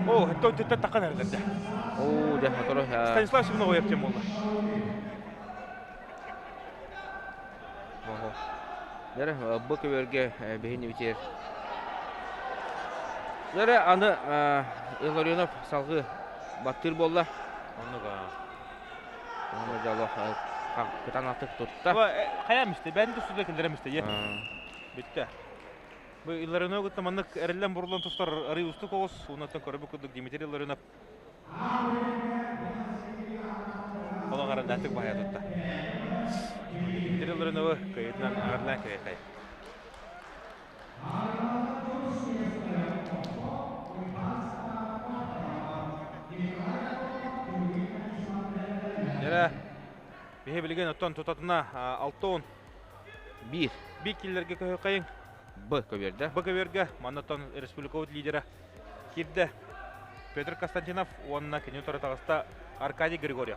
О, төттө таққан эрэллэрдэ. Оо, дьэ, мотору Станислав Семенов ойап буолла. Оһо. Дьэрэ, бу көбүөргэ биһини бүтэр. Дьэрэ, аны Илларионов салгыы баттыыр буолла. Оннук аа. Оны дьолох кытаанахтык тутта. Хайа мисте, бэйэн тустуда киллэрэ мисте, е. Бүттэ. Бу Илларионов кытта маннык эриллэн бурулан тустар арый устук оҕус, уоннаттан көрбүт курдук Дмитрий Илларионов Олох араллаатык баһайа тутта. Дмитрий Лариновы кыйытынан аҕарлаан кэриэтэй. Дьэрэ, биһи билигин оттон тутатына 6 Биир. Биир киллэргэ көһөкайын. Б көбүөрдэ. Б көбүөргэ маннаттан республикабыт лидера киирдэ. Петр Константинов уонна кини утары таҕыста Аркадий Григорьев.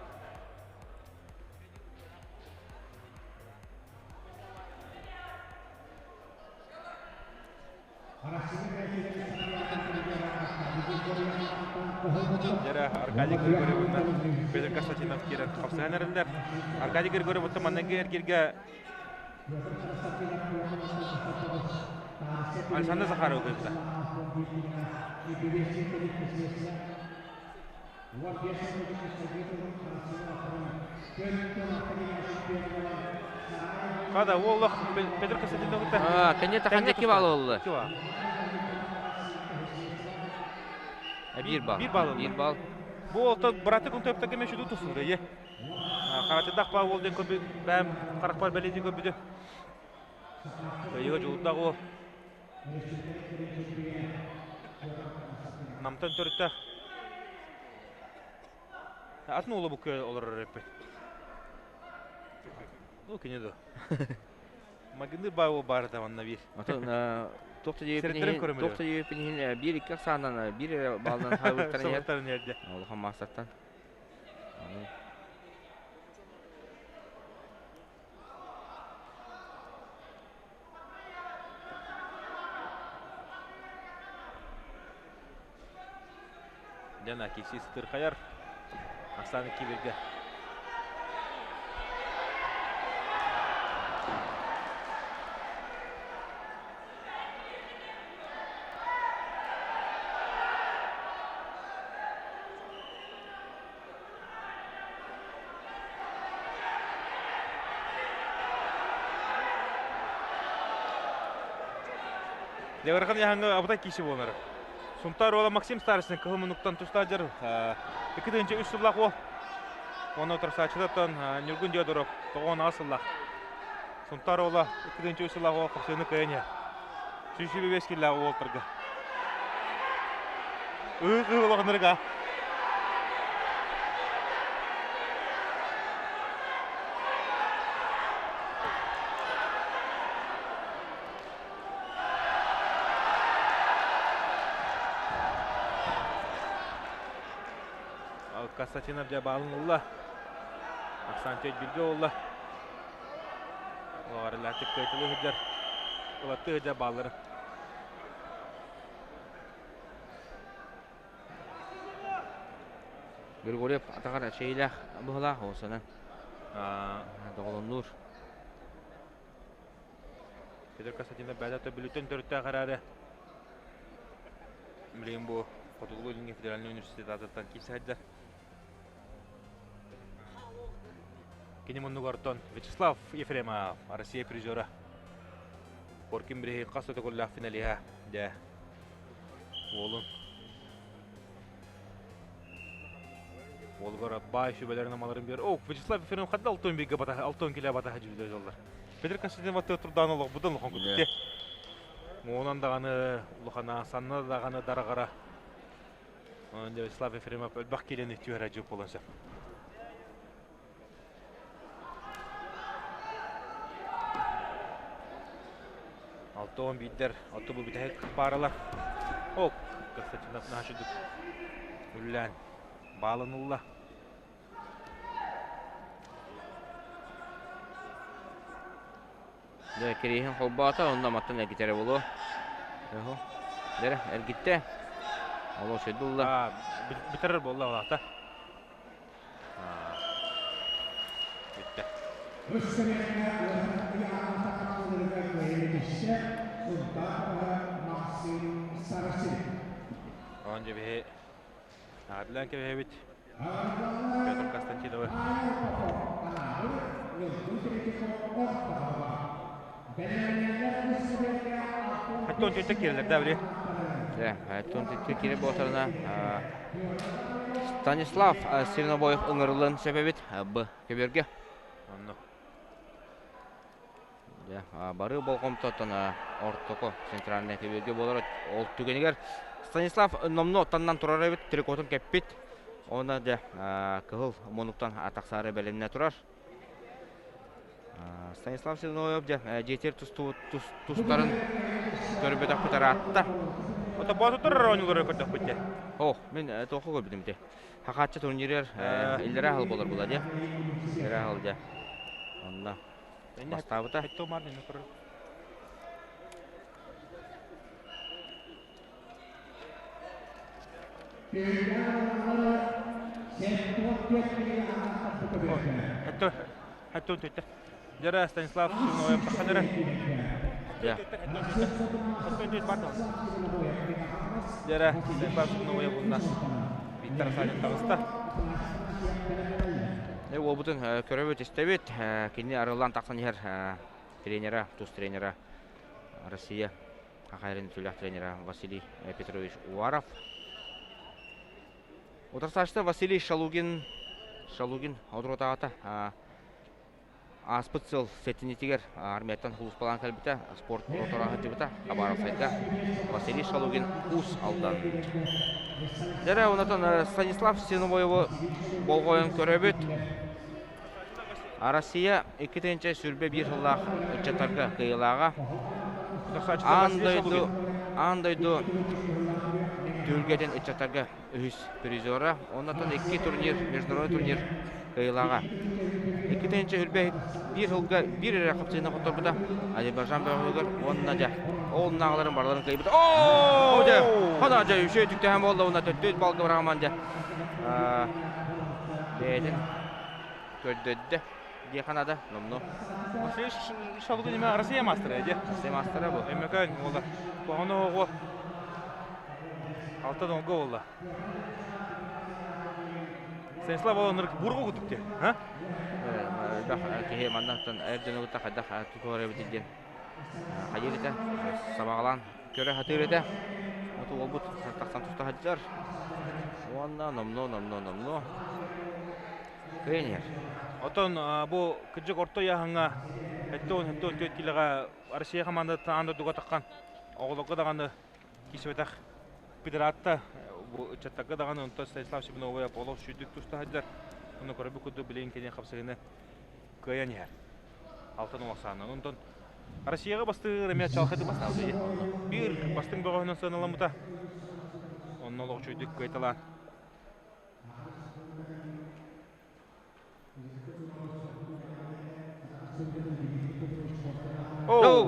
Дьэрэ Аркадий Григорьев уонна Петр Константинов киирэн хапсыһан эрэллэр. Аркадий Григорьев оттон манныгы эргииргэ Александр Захаров кыайбыта. Хада уоллах Петр Константинов кытта. Кэннэ тахан икки балл ылла. Биир балл. Биир балл. Биир балл. Бу олта братты күн төптөкө мен шуду тусура е. Харатыдах ба ол ден көбү бәм харахпар бэлиди көбүдү. Кыайыыга дьулурдаах уол. Намтан төрүттээх. Атын уолу бу олорор эппит. Ну, кини да. Магыныр баа уол баар да манна биир. Отон туох да диэбиппин иһин биир икки ахсаанан биир баалынан хаалбыттарын иһэр. Улахан маастартан. Дьэ, киирсии сытырхайар. Ахсааны киирэргэ. Дьабархан яһаҥҥа абытай киси буолар. Сунтаар уола Максим Старостин кыһыл муннуктан тустаадьар 2 3 сыллаах уол. Уонна утарсааччылартан Ньургун Диодоров 98 сыллаах. Сунтаар уола 2 3 сыллаах уол хапсыыны кыайан иһэр. 125 киллээх уолтарга. Ыы-ыы улаханнарга. Константинов дьэ баалын ылла. Оксан бииргэ буолла. Олоҕор кыайтылыы сылдьар. Ылаттыы сылдьар бааллары. Григорьев атаҕар эчэйиилээх быһылаах оҕусанан доҕолоннуур. Петр Константинов бэйэтэ төбүлүттэн төрүттээх эрээри билигин бу Хотугулуу-Илиҥҥи федеральнай университет аатыттан киирсэ сылдьар. Кини муннугартан Вячеслав Ефремов, Россия призера. Коркин бириһи хас да төгүллээх финалиһа дьэ уолун уолугар баай сүбэлэрин амаларын биэр. О, Вячеслав Ефремов хадда алтон бииргэ батаһа, алтон килэ батаһа дьүүллэр дьоллор. Петр Константинов аттыгар турдаан олох будан улахан кутук Муунан даҕаны улахана, санна даҕаны дараҕара. Онон Вячеслав Ефремов элбэх киилэни түһэрэ дьыл буолан сөп. Алтон биирдэр, оту бу бүтэһик пааралар. Ок, Константинов наһаа үллээн баалын ылла. Дьэ, кирииһин холбоото, онно маттан эргитэрэ буолуо. Дэрэ, эргиттэ. Олох сөйдулла. Бүтэрэр буолла улаата. Бүттэ. Онон дьэ биһи Адлан кэбиһэбит Петр Константиновы. Хаттон түттэ киирэлэр да били. Дьэ, хаттон түттэ киирэ буолтарына Станислав Свинобоев ыҥырыллан сөп эбит Б көбүөргэ. Онно. Дьэ, бары болҕомтоттон ортоку центральнай көбүөргэ буолар ол түгэнигэр Станислав номнуо таннан турар эбит, трикотун кэппит. Уонна дьэ кыһыл муннуктан тахсаары бэлэмнэ турар. Станислав Седоноев дьэ дьиэтигэр тустарын көрбөтөхпүт ыраатта. Ото боотутар оонньуулары көрдөхпүт дьэ. Ох, мин туохха көрбүтүм ити. Хахааччы турнирыгар иллэрээ хал буолар була дьэ. Иллэрээ хал дьэ. Онно бастаабыта. Дьара Станислав Сюноев тахханара. Дьара Станислав Сюноев уонна Виктор Савин таҕыста. Уолбутун көрөбүт, истэбит. Кини арыллан тахсан иһэр тренера, тус тренера Россия Хахайрын сүлэх тренера Василий Петрович Уаров. Утарсааччыта Василий Шалугин, Шалугин одурутаата. Ааспыт сыл сэтинньитигэр армияттан сулууспалаан кэлбитэ, спорт ротора сылдьыбыта Хабаровскайга Василий Шалугин Уус Алдан. Дьэрэ, онотон Станислав Синовоеву болҕойон көрөбүт. Россия 2021 сыллаах ыччаттарга кыайыылааҕа. Аан дойду, аан дойду түһүлгэтин ыччаттарга үһүс призера. Оннотон икки турнир, международный турнир кыайыылааҕа. 2021 сылга биир эрэ хапсыына хотторбута Азербайджан бөҕөһүгэр уонна дьэ ол нааҕаларын барыларын кыайбыта. Оо, дьэ, хана дьэ үчүгэй түктэһэн буолла уонна төттүт балга быраҕаман дьэ бэйэтин көрдөрдө дии ханада номну. Василий Шалугин имя Россия мастера дии. Россия мастера бу. Өмөкөн уола. Коһону оҕо Алта донго буолла. Станислав Олоннор бургу кутук те, а? Элбэх киһи маннаттан эр дьону кытта хайдах тутуһар эбит диэн хайыыр этэ, сабаҕалаан көрө сатыыр этэ. Оту уолбут тахсан туста сылдьар. Уонна номнуо, номнуо, номнуо кыайан иһэр. Отон бу кыдьык орто ыйааһыҥҥа 74 килоҕа Россия хамаандатыттан аан дойдуга таххан оҕолорго даҕаны киирсибэтэх педератта бу ыччаттарга даҕаны онтон Станислав Семеновой олох сүүрдүк туста сылдьар. Ону көрбүт курдук билигин кини хапсыһыыны кыайан иһэр. Алтан улахсаанынан. Онтон Россияҕа бастыыр эмиэ чалхайдык бастаабыта. Биир бастыҥ бөҕөһүнэн сыаналаммыта. Онно олох үчүгэйдик кыайталаан. Оо,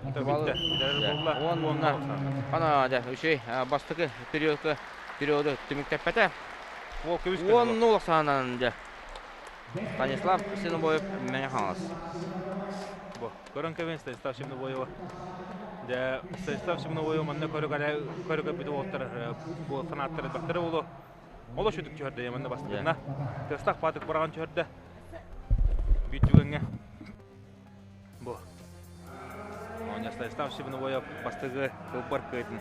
Уонна ана дьэ үчүгэй бастакы периодка периоду түмүктэппэтэ. Уон нул саанан дьэ Станислав Синобоев Мэҥэ Хаҥалас. Бу көрөн кэбин Станислав Синобоева. Дьэ Станислав Синобоева манна көрө көрө көрбүт уолаттар бу фанаттар элбэхтэрэ буолуо. Олус үтүк түһэрдэ манна бастакына. Тыастаах баатык быраҕан түһэрдэ. Биир түгэҥҥэ. Бу. Оня Станислав Сибиновоев бастакы кылбар кыайтын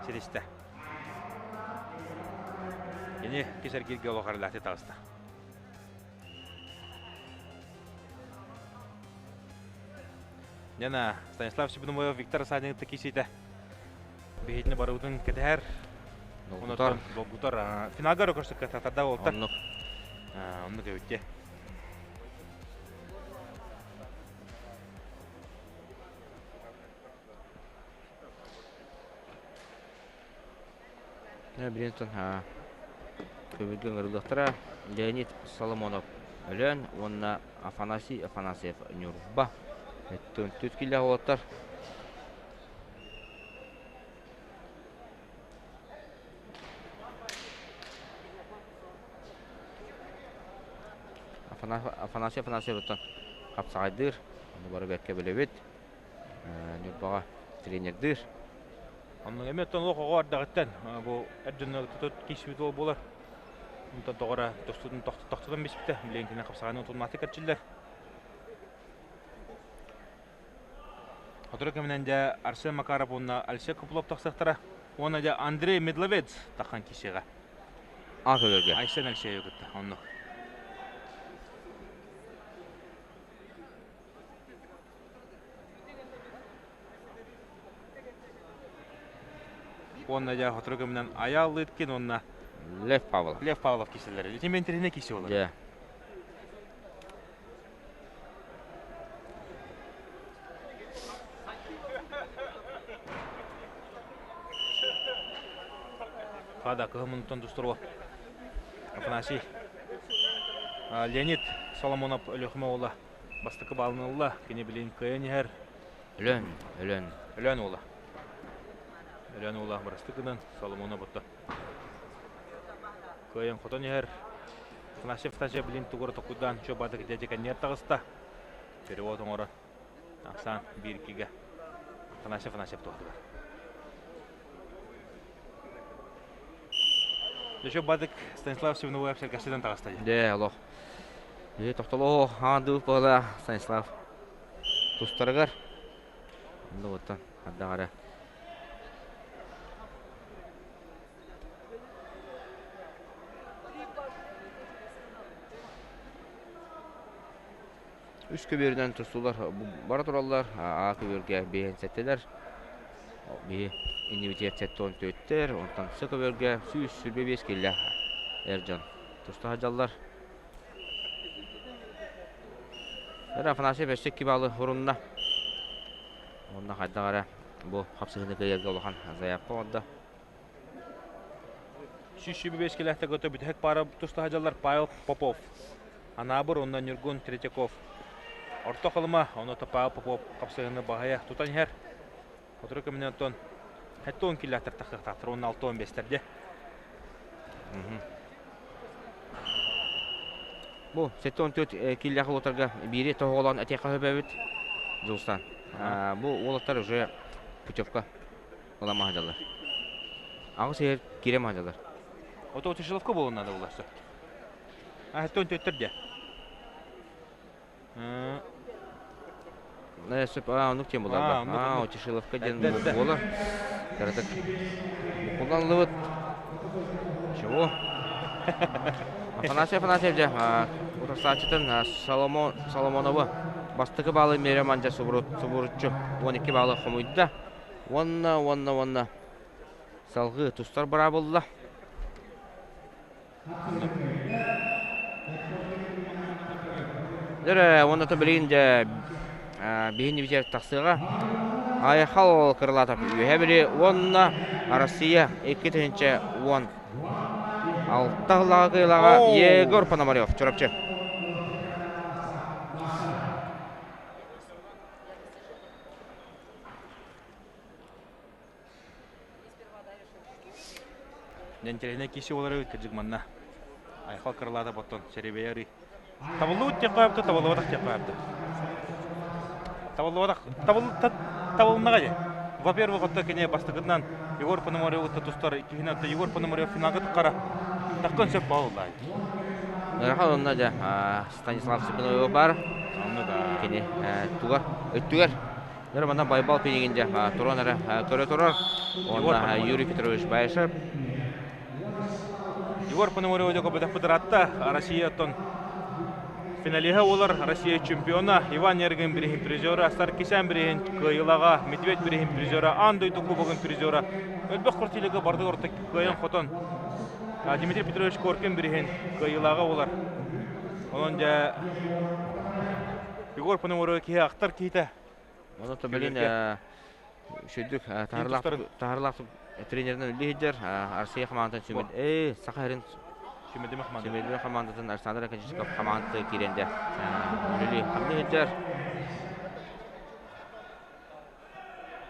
ситистэ. Кини кисэргииргэ олох арылааты таҕыста. Яна Станислав Сибиновоев Виктор Садин кисите. Биһитини барыбытын кэтэһэр. Долгутар. Долгутар. Финалга өрө көрсөккө татарда болта. Оннук. Оннук эбитте. Билинтон көбүлгө ыҥырыллыахтара Леонид Соломонов Өлөөн уонна Афанасий Афанасьев Ньурба. Түс киллээх уолаттар Афанасий Афанасьевыттан хапсаҕайдыыр, ону бары бэркэ билэбит. Ньурбаҕа тренердыыр. Онно эмиэ оттон олох оҕо эрдэҕиттэн бу эр дьонно тут киирсибит уол буолар. Онтон тоҕо эрэ тустуутун тохтотон биспитэ. Билигин кини хапсаҕайынан утумнаахтык эрчиллэр. Сотору кэминэн дьэ Арсен Макаров уонна Алексей Копылов тахсыахтара. Уонна дьэ Андрей Медловец таххан киирсиэҕэ. А көрөргө. Айсен Алексеевы кытта оннук. Уонна дьэ сотору кэминэн Айаал Лыткин уонна Лев Павлов. Лев Павлов киирсэллэр. Ити интэриэһинэй киирсии буолар. Дьэ. Фада кыһымынтан тустуруо. Афанасий. Леонид Соломонов Өлүөхүмэ уола бастакы баалын ылла. Кини билин кыайан иһэр. Өлөөн, Өлөөн. Өлөөн уола. Өлөөн уола бырастык гынан Соломонов отто. Кыайан хотон иһэр. Афанасьев Тажа билин тугура токуйдаан чо бадык дядя кэнниэр таҕыста. Перевод оҥорон. Ахсаан биир иккигэ. Афанасьев Афанасьев туһатыгар. Еще бадык Станислав Семеновой сэргэхситэн таҕыста. Дьэ, олох. Дьэ, тохтолоо хаадыы буола Станислав тустарыгар. Онно оттон ардаҕара. Үс көбүөрүнэн тустуулар бара тураллар. А көбүөргэ биэһин сэттэлэр. Биһи иннибитигэр 74-тэр, онтон С көбүөргэ 125 киллэ эр дьон туста сылдьаллар. Афанасьев өссө 2 баалы урунна. Онно хайдах эрэ бу хапсыһыыны кыайарга улахан заявка оҥордо. 125 килэхтэ көтө бүтэһик паара туста сылдьаллар Павел Попов. Анаабыр уонна Ньургун Третьяков. Орто Халыма, онно Павел Попов хапсыһыыны баһыйа тутан иһэр. Сотору кэминэн оттон 70 килэхтэр тахсыахтаахтар уонна 65-тэр дьэ. Бу 74 киллээх уолаттарга биири тоһоҕолоон этиэххэ сөбөбүт Дьулустан. Бу уолаттар уже путевка ылан маһадалар. Аҕыс иһэр киирэ маһадалар. Ото Утишиловка буолуон надо было все. А, 74-тер дьэ. Сөп, оннук диэн буолар. Аа, Утишиловка диэн буолар. Кыратык букулланылыбыт. Чего? Афанасий Афанасьев дьэ, утарсааччытын Соломон, Соломонову бастакы баалы миэрэ мандьа субуруччу 12 баалы хомуйда. Уонна, уонна, уонна салгыы тустар быраабылла. Дөрө, уонна то билигин дьэ биһин дивизия тахсыаҕа. Айхал Крылатов үөһэ били уонна Россия 2016 сыллааҕы кыайыылааҕа Егор Пономарев Чурапчы. Интэриэһинэй киси буолар эбит кырдьык манна. Айхал Крылатов оттон сэрэбэйэ арый. Табыллыбыт диэххэ сөптө, табыллыбатах диэххэ сөптө. Табыллыбатах, табылыннаҕа дии. Во-первых, оттон кини бастакытынан Егор Пономаревы тустар, иккиһинэн оттон Егор Пономарев финалга таххара таххан сөп буолла. Ыарахан онно дьэ Станислав Сыпыновы бар. Онно да. Кини тугар өттүгэр Дөрө манна Байбал Пинигин дьэ туран эрэ көрө турар. Уонна Юрий Петрович Баишев. Егор Пономарев көбөтөх ыраатта. Россия оттон финалиһа буолар Россия чемпиона Иван Нергин бириһин призера, Саркисян бириһин кыайыылаҕа, Медведь бириһин призера, Аан дойду кубогын призера, элбэх квартирага барды орто кыайан хотон Дмитрий Петрович Коркин бириһин кыайыылааҕа буолар. Онон дьэ Егор Пономарев киһи ахтар киһитэ. Онон билин үчүгдүк таһарлаах тренеринэн үллэ сылдьар Арсея хамаандатын сүмэт Саха сирин Сүмэдимэ хамаандатын Александр Академическов хамаандата киирэн дьэ үлэлии хамныы сылдьар.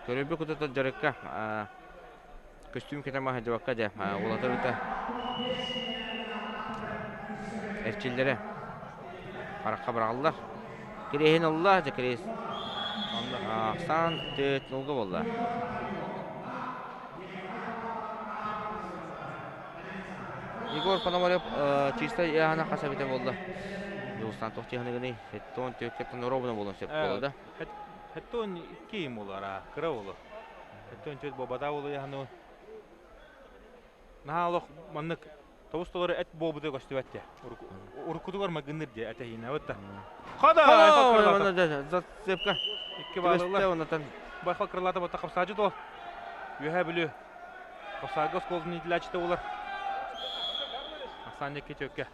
Көрөрбүт кутутун дьарыкка көстүүм кэтэн сылдьыбакка дьэ уолаттар ыта эрчиллэрэ харахха быраҕыллар. Кириэһин ылла, дьэ кириэс ахсаан төрт нулга буолла. Егор Пономарев чистай ыйааһына хас эбитэ буолла? Дьулустан туох чыһыныгыный? Хеттон түөккэттэн ровно буолуон сөп буолла да? Хеттон икки буолар, кыра буолу. Хеттон түөт буолбатаа буолу ыйааһыны. Наһаа олох маннык тобус толору эт буолбута көстүбэт дии. Уруккутугар магынныр дии этэһиинэ бытта. Хода! Зацепка. Икки баалылар. Байхал Крылатов отта хапсаачы то. Үөһэ Бүлүү. Хапсаага оскуолатын иитиллээччитэ буолар. Ахсаан диэки төккө.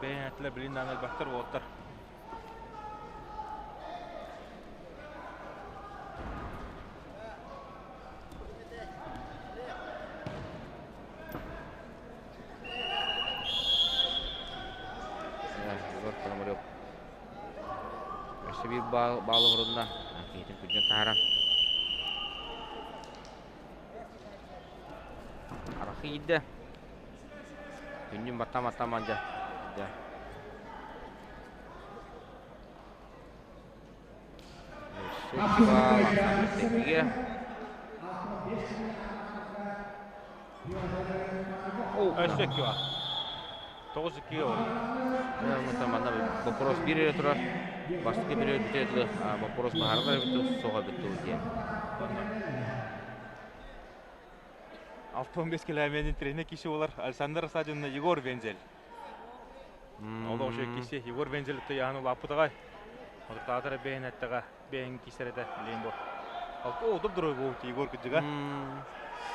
Бэйэнэтилэр билин даҕаны элбэхтэр уолаттар. Өссө биир баалы уһурунна. Киһитин күндүн таһааран. Арахы иирдэ. Күннүн баттам-баттам дьэ. Дьэ. Өссө икки баал Ахсаан Өссө икки баал. 9-2 олорор. Манна боппуруос биир эрэ турар. Бастакы период бүтэ дылы боппуруос баһарылар эбит суоҕа эбит дуу диэн. 65 километр тренер киши болар Александр Садин Егор Вензель. Ол ошо киси Егор Вензель яһан улааппытаҕай. Отуртаатар бэйэн эттеҕэ бэйэн кисэрэтэ билейин бу. О, доп-дорой бу Егор кыдьыга.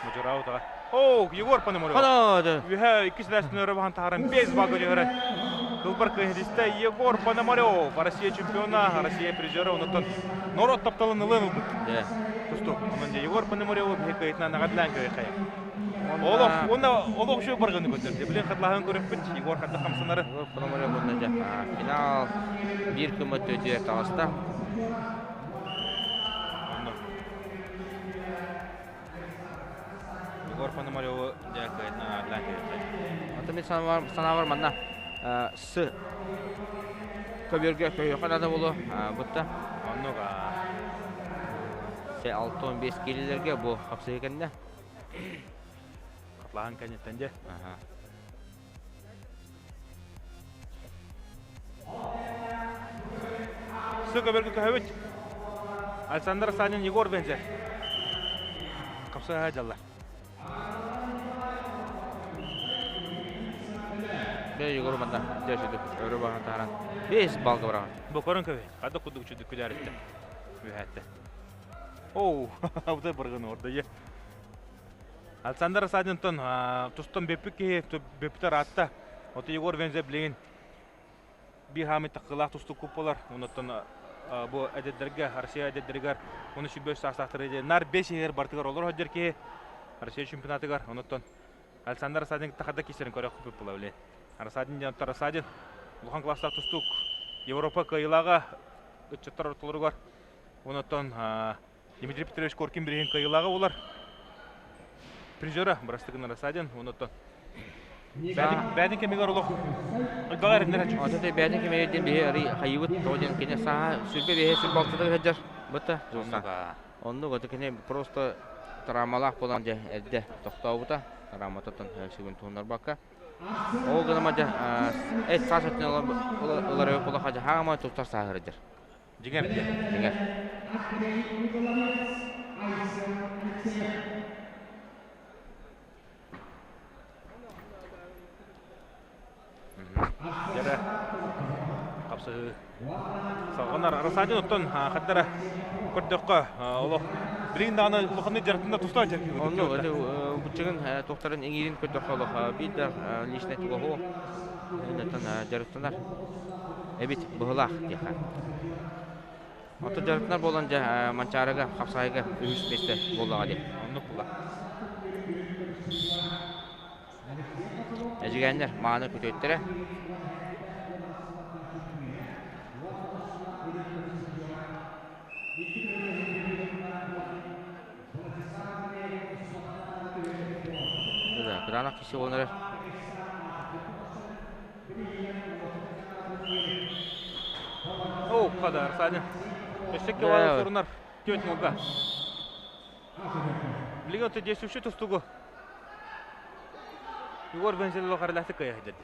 Мужураутаҕа. О, Егор Пономарев. Үһэ иккис ләстін өрі бахан тахаран 5 балга жөһөрө. Кылбар кыһыдиста Егор Пономарев, Россия чемпиона, Россия призера, онуттан народ тапталын ылын ылбыт. Тусту. Онон Егор Пономарев биһи кыйтынан нагадлаан көйхайа. Олох, уонна олох үшө барганы көтөрдө. Билин хатлаһын көрөппүт, Егор хатта хамсанары. Егор Пономарев уонна дьэ финал биир көмө төтүөр таҕыста. Онно. Егор Пономареву дьэ кыайтынан нагадлаан көйхайа. Ата мен санаабар манна с көбүөргэ көйөхө надо болу бутта. Оннук Се 6-15 килилерге бу хапсыһы кэннэ. Хатлаһан кэнниттэн дьэ. Сы көбөргө көһөбүт. Александр Санин Егор Вензер. Капсыга дьаллар. Бе Егор манна дьэ өрө баһан таһаран. 5 балга бараҕын. Бу көрөн көбө. Хада кудук чүдүк күдәритте. Үһәтте. Оу, абытай барган орда е. Александр Садинтон тустан бөппүт киһи бөппүтэр аатта. Ото Егор Вензе билигин биир хаамый таккылаах тустук куппалар. Онуттан бу эдэрдэргэ, Россия эдэрдэригэр оны сүбөс саастаахтары нар бес иһэр бартыгар олор ходжер киһи Россия чемпионатыгар. Онуттан Александр Садин тахада кисерин көрө куппула биле. Арасадин диэн Арасадин улахан класстаах тустук Европа кыайыылааҕа ыччаттар ортолоругар Онотон Дмитрий Петрович Коркин бириһин кыайыылааҕа буолар. Призера Барастыгын Рассадин. Онотон бээтин кэмигэр олох элбэҕэ эрэннэр аччык. Ото бээтин кэмигэр диэн биһи арый хайыбыт тоҕо диэн кини сааһа сүрбэ биэһэ сүрбэ алтатыгар сылдьар бытта оннук ото кини просто травмалаах буолан дьэ эрдэ тохтообута травматыттан сүгүн туһуннарбакка ол гынама дьэ эт саас өттүнэн ылар буоллахха дьэ хаамай туттар сааһырдьар Дьиҥэр диэн. Дьиҥэр. Дьэрэ хапсыһыы салҕанар. Арасаадьын оттон хардара көрдөххө олох билигин даҕаны улаханнык дьарыктында тустаах дьарык Онну буччыгын туохтарын иҥиирин көрдөххө олох биир да личный тугу дьарыктанар эбит быһылаах диэхэ. Оттон дьарыктанар буолан дьэ Манчаарыга, Хапсаайга үһүс миэстэ буоллаҕа дии. Оннук була. Эдьигээннэр мааны күтүөттэрэ. Кытаанах киһи буолан эрэр. О, кадар, Саня. Өссө кевалы сурунар. Теть муга. Билигин отто действующий тустугу. Егор Вензелло харалаты кыйа деді.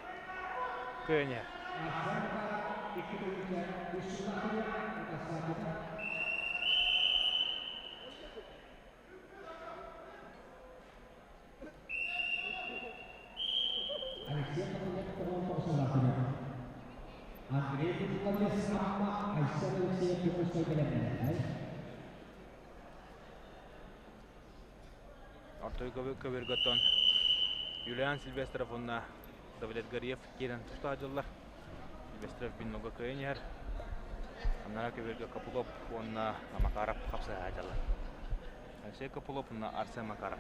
Кыйа Ортой көбөргөттөн Юлиан Сильвестров уонна Давлет Гариев киирэн туста дьыллар. Сильвестров биннога кыайан иһэр. Аннара көбөргө Копылов уонна Макаров хапсыһа дьаллар. Алексей Копылов уонна Арсен Макаров.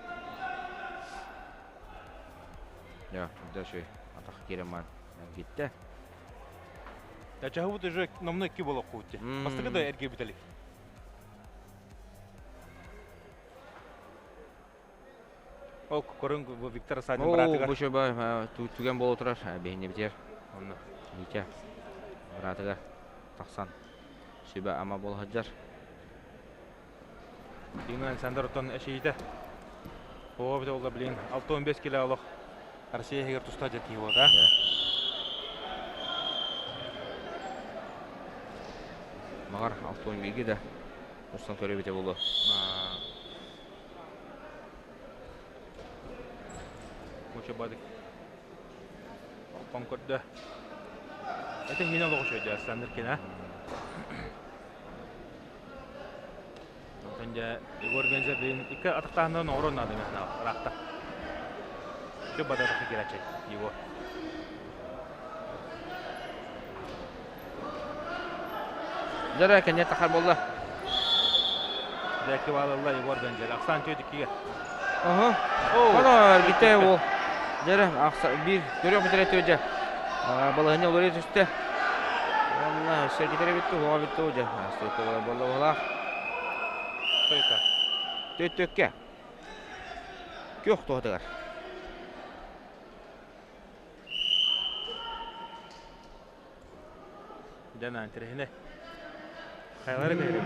Да, дальше атах киирэн гитте. Чаһыбыт уже номно икки болок куутти. Бастакы да эрге бүтелик. Ол көрүҥ бу Виктор Садин быраатыгар. Бу шөбө түгэн буола турар биһини битер. Онно. Витя быраатыгар тахсан сүбэ ама буола сылдьар. Дина Александр оттон эшиитэ. Оо, бит ол блин 65 кило олох Россия иһигэр туста дьэ киһи буолта. Мағар 61-ге да устан көрөбүтэ болу. Куча бадык. Оппон көрдө. Это хина олоҕу шөйдө Александр Кина. Онтон дьэ Егор Вензелин икки атахтааһынан оҥорон наада ыраахта. Чө бадатахы кирачай Егор. Дьэ кэннэ тахар буолла. Дьэ кыбаалалла Егор Вензель. Ахсаан чөй диккиге. Оһо. Оно бите ол. Дьэ ахса биир көрүөх бүтэрэ төдө. Балаһыня олору түстэ. Онна сэргитер битти, хуа битти уже. Стойка буолла буолла. Стойка. Төттөккэ. Күөх туһатыгар. Дьэ, интэриэһинэй. Хайалары биэрим.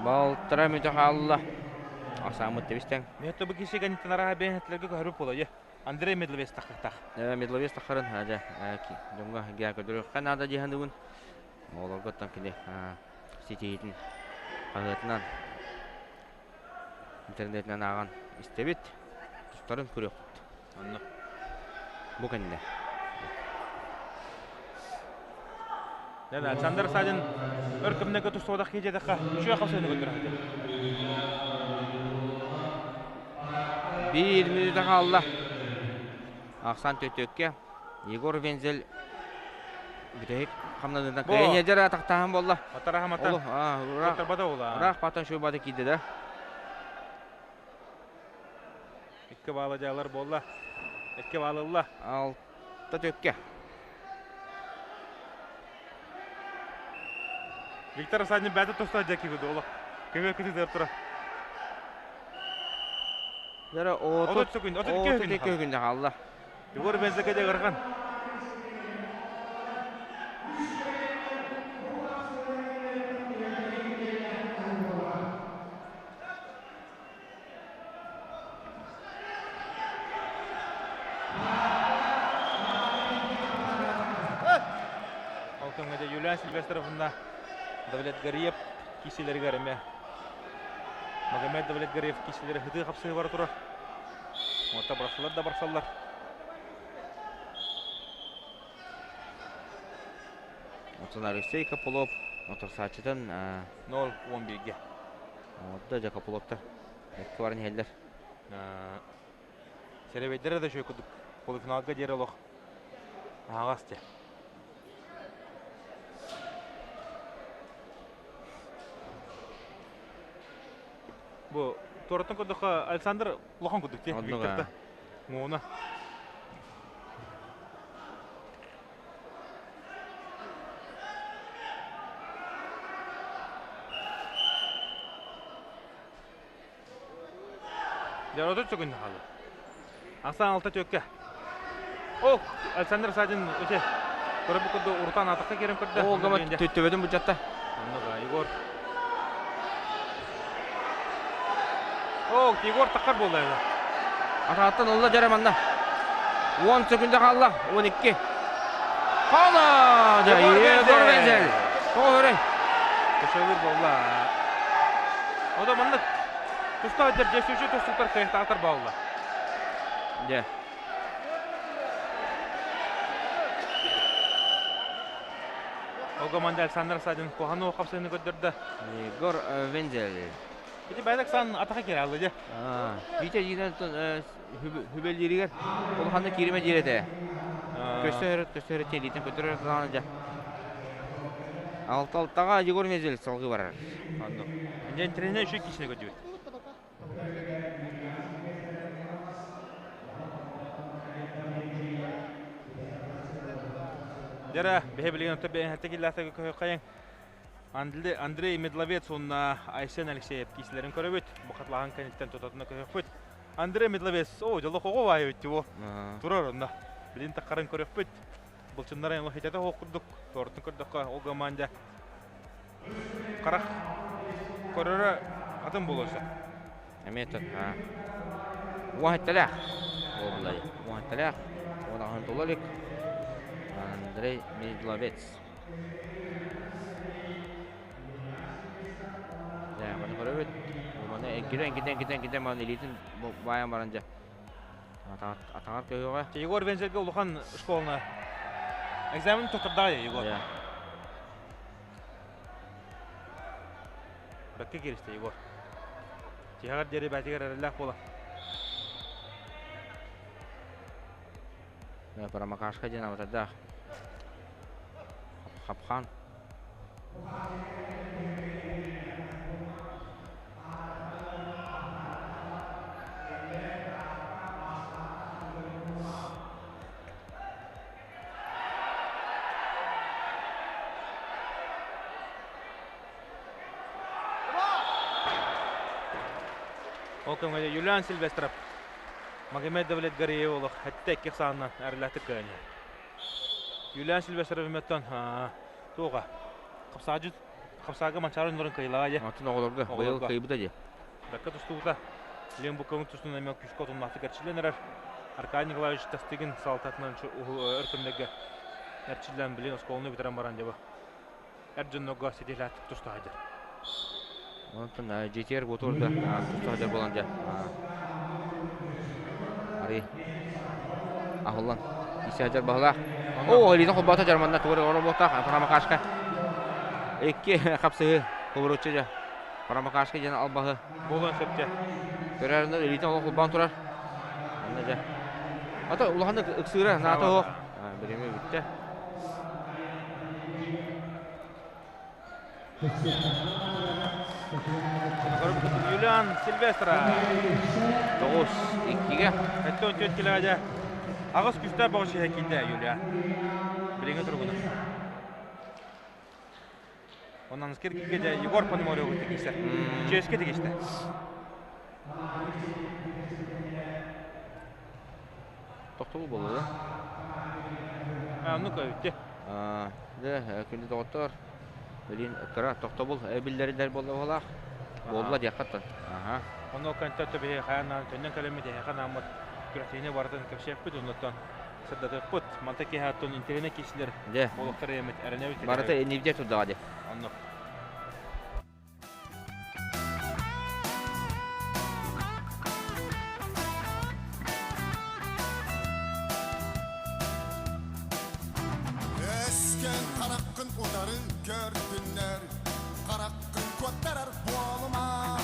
Балтара мүтэ хаалла. Асаамыт тэбистэн. Мето бу киси гантын араха бэйэтилерге көһөрүп болайы. Андрей Медловес тахтах. Медловес тахарын ажа дьоҥҥо гээ көдөрүөххэ наада диэханыбын. Оҕолорготтон кини ситиһиитин хаһыатынан интернетинэн ааҕан истэбит. Тустарын көрүөхпүт. Онно. Бу кэннэ. Александр Садин өр кэмнэргэ тустубатах киһи диэтэххэ, үчүгэй хапсыһыыны көрдөрө сылдьар. Биир мүнүүтэ хаалла. Ахсан Төтөккэ Егор Вензель бүтэһик хамнаныытынан кыайан дьара атахтааһын буолла. Атараһамата. Ыраах патан шуйбата киирдэ да. Икки баала дьаалар буолла. Икки баалылла. Алта төккө. Виктор Асанин бәті тоста жаки көді олы. Көбе күті тұра. Дара 32 күн қалла. Егор Бензекеде ырған. Ол кэмҥэ Юлиан Сильвестровна Давлетгариев киселеригэр эмэ Магомед Давлетгариев киселери хытыы хапсыһы бара турар. Ота барсалар да барсаллар. Оттон Алексей Копылов моторсааччытын 0-11-ге. Отда дьэ Копыловтар экки баран иһэллэр. Сэрэбэйдэрэ да үчүгэй курдук полуфиналга диэри олох аһаҕас дьэ. Бу туораттан көрдөххө Александр улахан курдук дии Викторта. Муна. Дьэ, 30 күн хаалла. Ахсаан алта түөккэ. О, Александр Садин өте көрө курдук урутаан атахха киирэн көрдө. Ол гама төттөбөтүн бучатта. Оннуга Егор. О, Егор тахар буолла. Атааттан ылла дьэрэ манна. 10 секунда хаалла. 12. Хаала! Егор Вензель. Тоҕо өрөй. Көшөлүр буолла. Ода маннык туста дьэр дьэсүүчү тустуктар кыайыктаахтар баалла. Дьэ. Ол команда Александр Садин куһану хапсыны көрдөрдө. Егор Вензель. Ити бэйдек сан атаха кире алды дьэ. Витя дьиинэн хүбэлииригэр улаханнык кииримэ диир этэ. Көстөр көстөр тиэлиитин көтөрөр саҕана дьэ. Алта-алтаҕа Егор Вензель салгыы барар. Оннук. Дьэ тренер үчүгэй киһини көрдүбүт. Дьэ, биһи билигин оттон бэйэһэттэ киллэхтэ көһө хайың. Андрей Медловец уонна Айсен Алексеев киисилэрин көрөбүт. Бу хатылаһан кэнниттэн тутатына көһөхпүт. Андрей Медловец, о, дьоло хоҕо баайыбыт тиво. Турар онно. Билин таххарын көрөхпүт. Былчыннара эн хитэтэ хоох курдук. Туоратын көрдөххө, ол команда харах көрөрө атын буолуон сөп. Эмиэ тот. Уон сэттэлээх. Буоллай. Уон сэттэлээх. 10 тула илик. Андрей Медловец. Дьэ, маны көрөбүт. Маны эргитэн, эргитэн, эргитэн, эргитэн, маны илиитин баайан баран дьэ. Атаҕар көһүөҕэ. Егор Вензельгэ улахан школаны экзамен туттардаҕа Егор. Бэккэ кииристэ Егор. Тиһэҕэр диэри бээтигэр эрэллээх буола. Промокашка диэн аватардаах. Хапхан. Ол кэмҥэ Юлиан Сильвестров Магомед Давлетгариев олох сэттэ икки ахсаанынан эрэллээхтик кыайан иһэр. Юлиан Сильвестров эмэттэн туоҕа хапсаажыт хапсаага Манчаары ойуннарын кыайылаҕа дьэ. Атын оҕолорго быйыл кыайбыта дьэ. Бэккэ тустубута. Лен Буковын тустуунан эмиэ күүскэ отуннаахтык эрчиллэн эрэр. Аркадий Николаевич Тастыгин салалтатынан өр кэмнэргэ эрчиллэн билин оскуоланы бүтэрэн баран дьэ эр дьоннорго ситиһилээхтик туста сылдьар. Онтон GTR Готорга туста сылдьар буолан дьэ арый аһыллан исэ сылдьар баһылаах. Оо, илиитин холбоото дьарманна тугу эрэ оробуохтаах Парамакашка. Икки хапсыһы кубуруччу дьэ. Парамакашка диэн албаһы. Буолуон сөп дьэ. Көрөрүнэн илиитин олох холбоон турар. Онно дьэ. Ата улаханнык ыксыыра наата оһох. Бириэмэ бүттэ. Юлиан Сильвестра. 9-2-ге. 74 килоҕа аҕыс күүстээх бөҕө сиһэ киирдэ Юлия. Билиҥҥи туругунан. Онон киргигэ дьэ Егор Пономареву тигистэ. Чиэскэ тигистэ. Тохтобул буолла да? Ну көбүттэ. Дэ, күндү доҕоттор, билин кыра тохтобул биллэриллэр буолла буолаах. Буолла диэххэ Аха. Ону кэнтэ биһи хайанаан төннөн кэлэммит эһэхэ нааммыт күрэхтэһиини барытын кэпсиэхпит оннуттан сырдатыахпыт. Манта киһи аттон интэриэнэ киисилэр Дьэ. буолуохтар эмит эрэнэбит. Барыта иннибитэ турдаҕа дии. Оннук. Өскөн хараххын утары көрдүннэр, хараххын куоттарар буолума.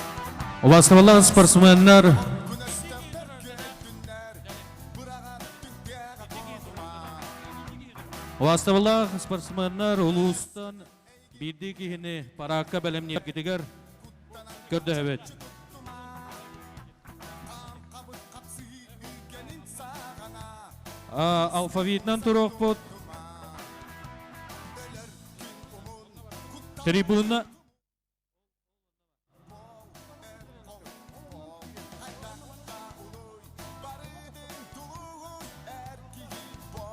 Убастабыллаах спортсменнар, Убастабыллаах спортсменнар улуустан биирдии киһини параакка бэлэмнииргитигэр көрдөһөбүт. Алфавитынан туруохпут. Трибуна.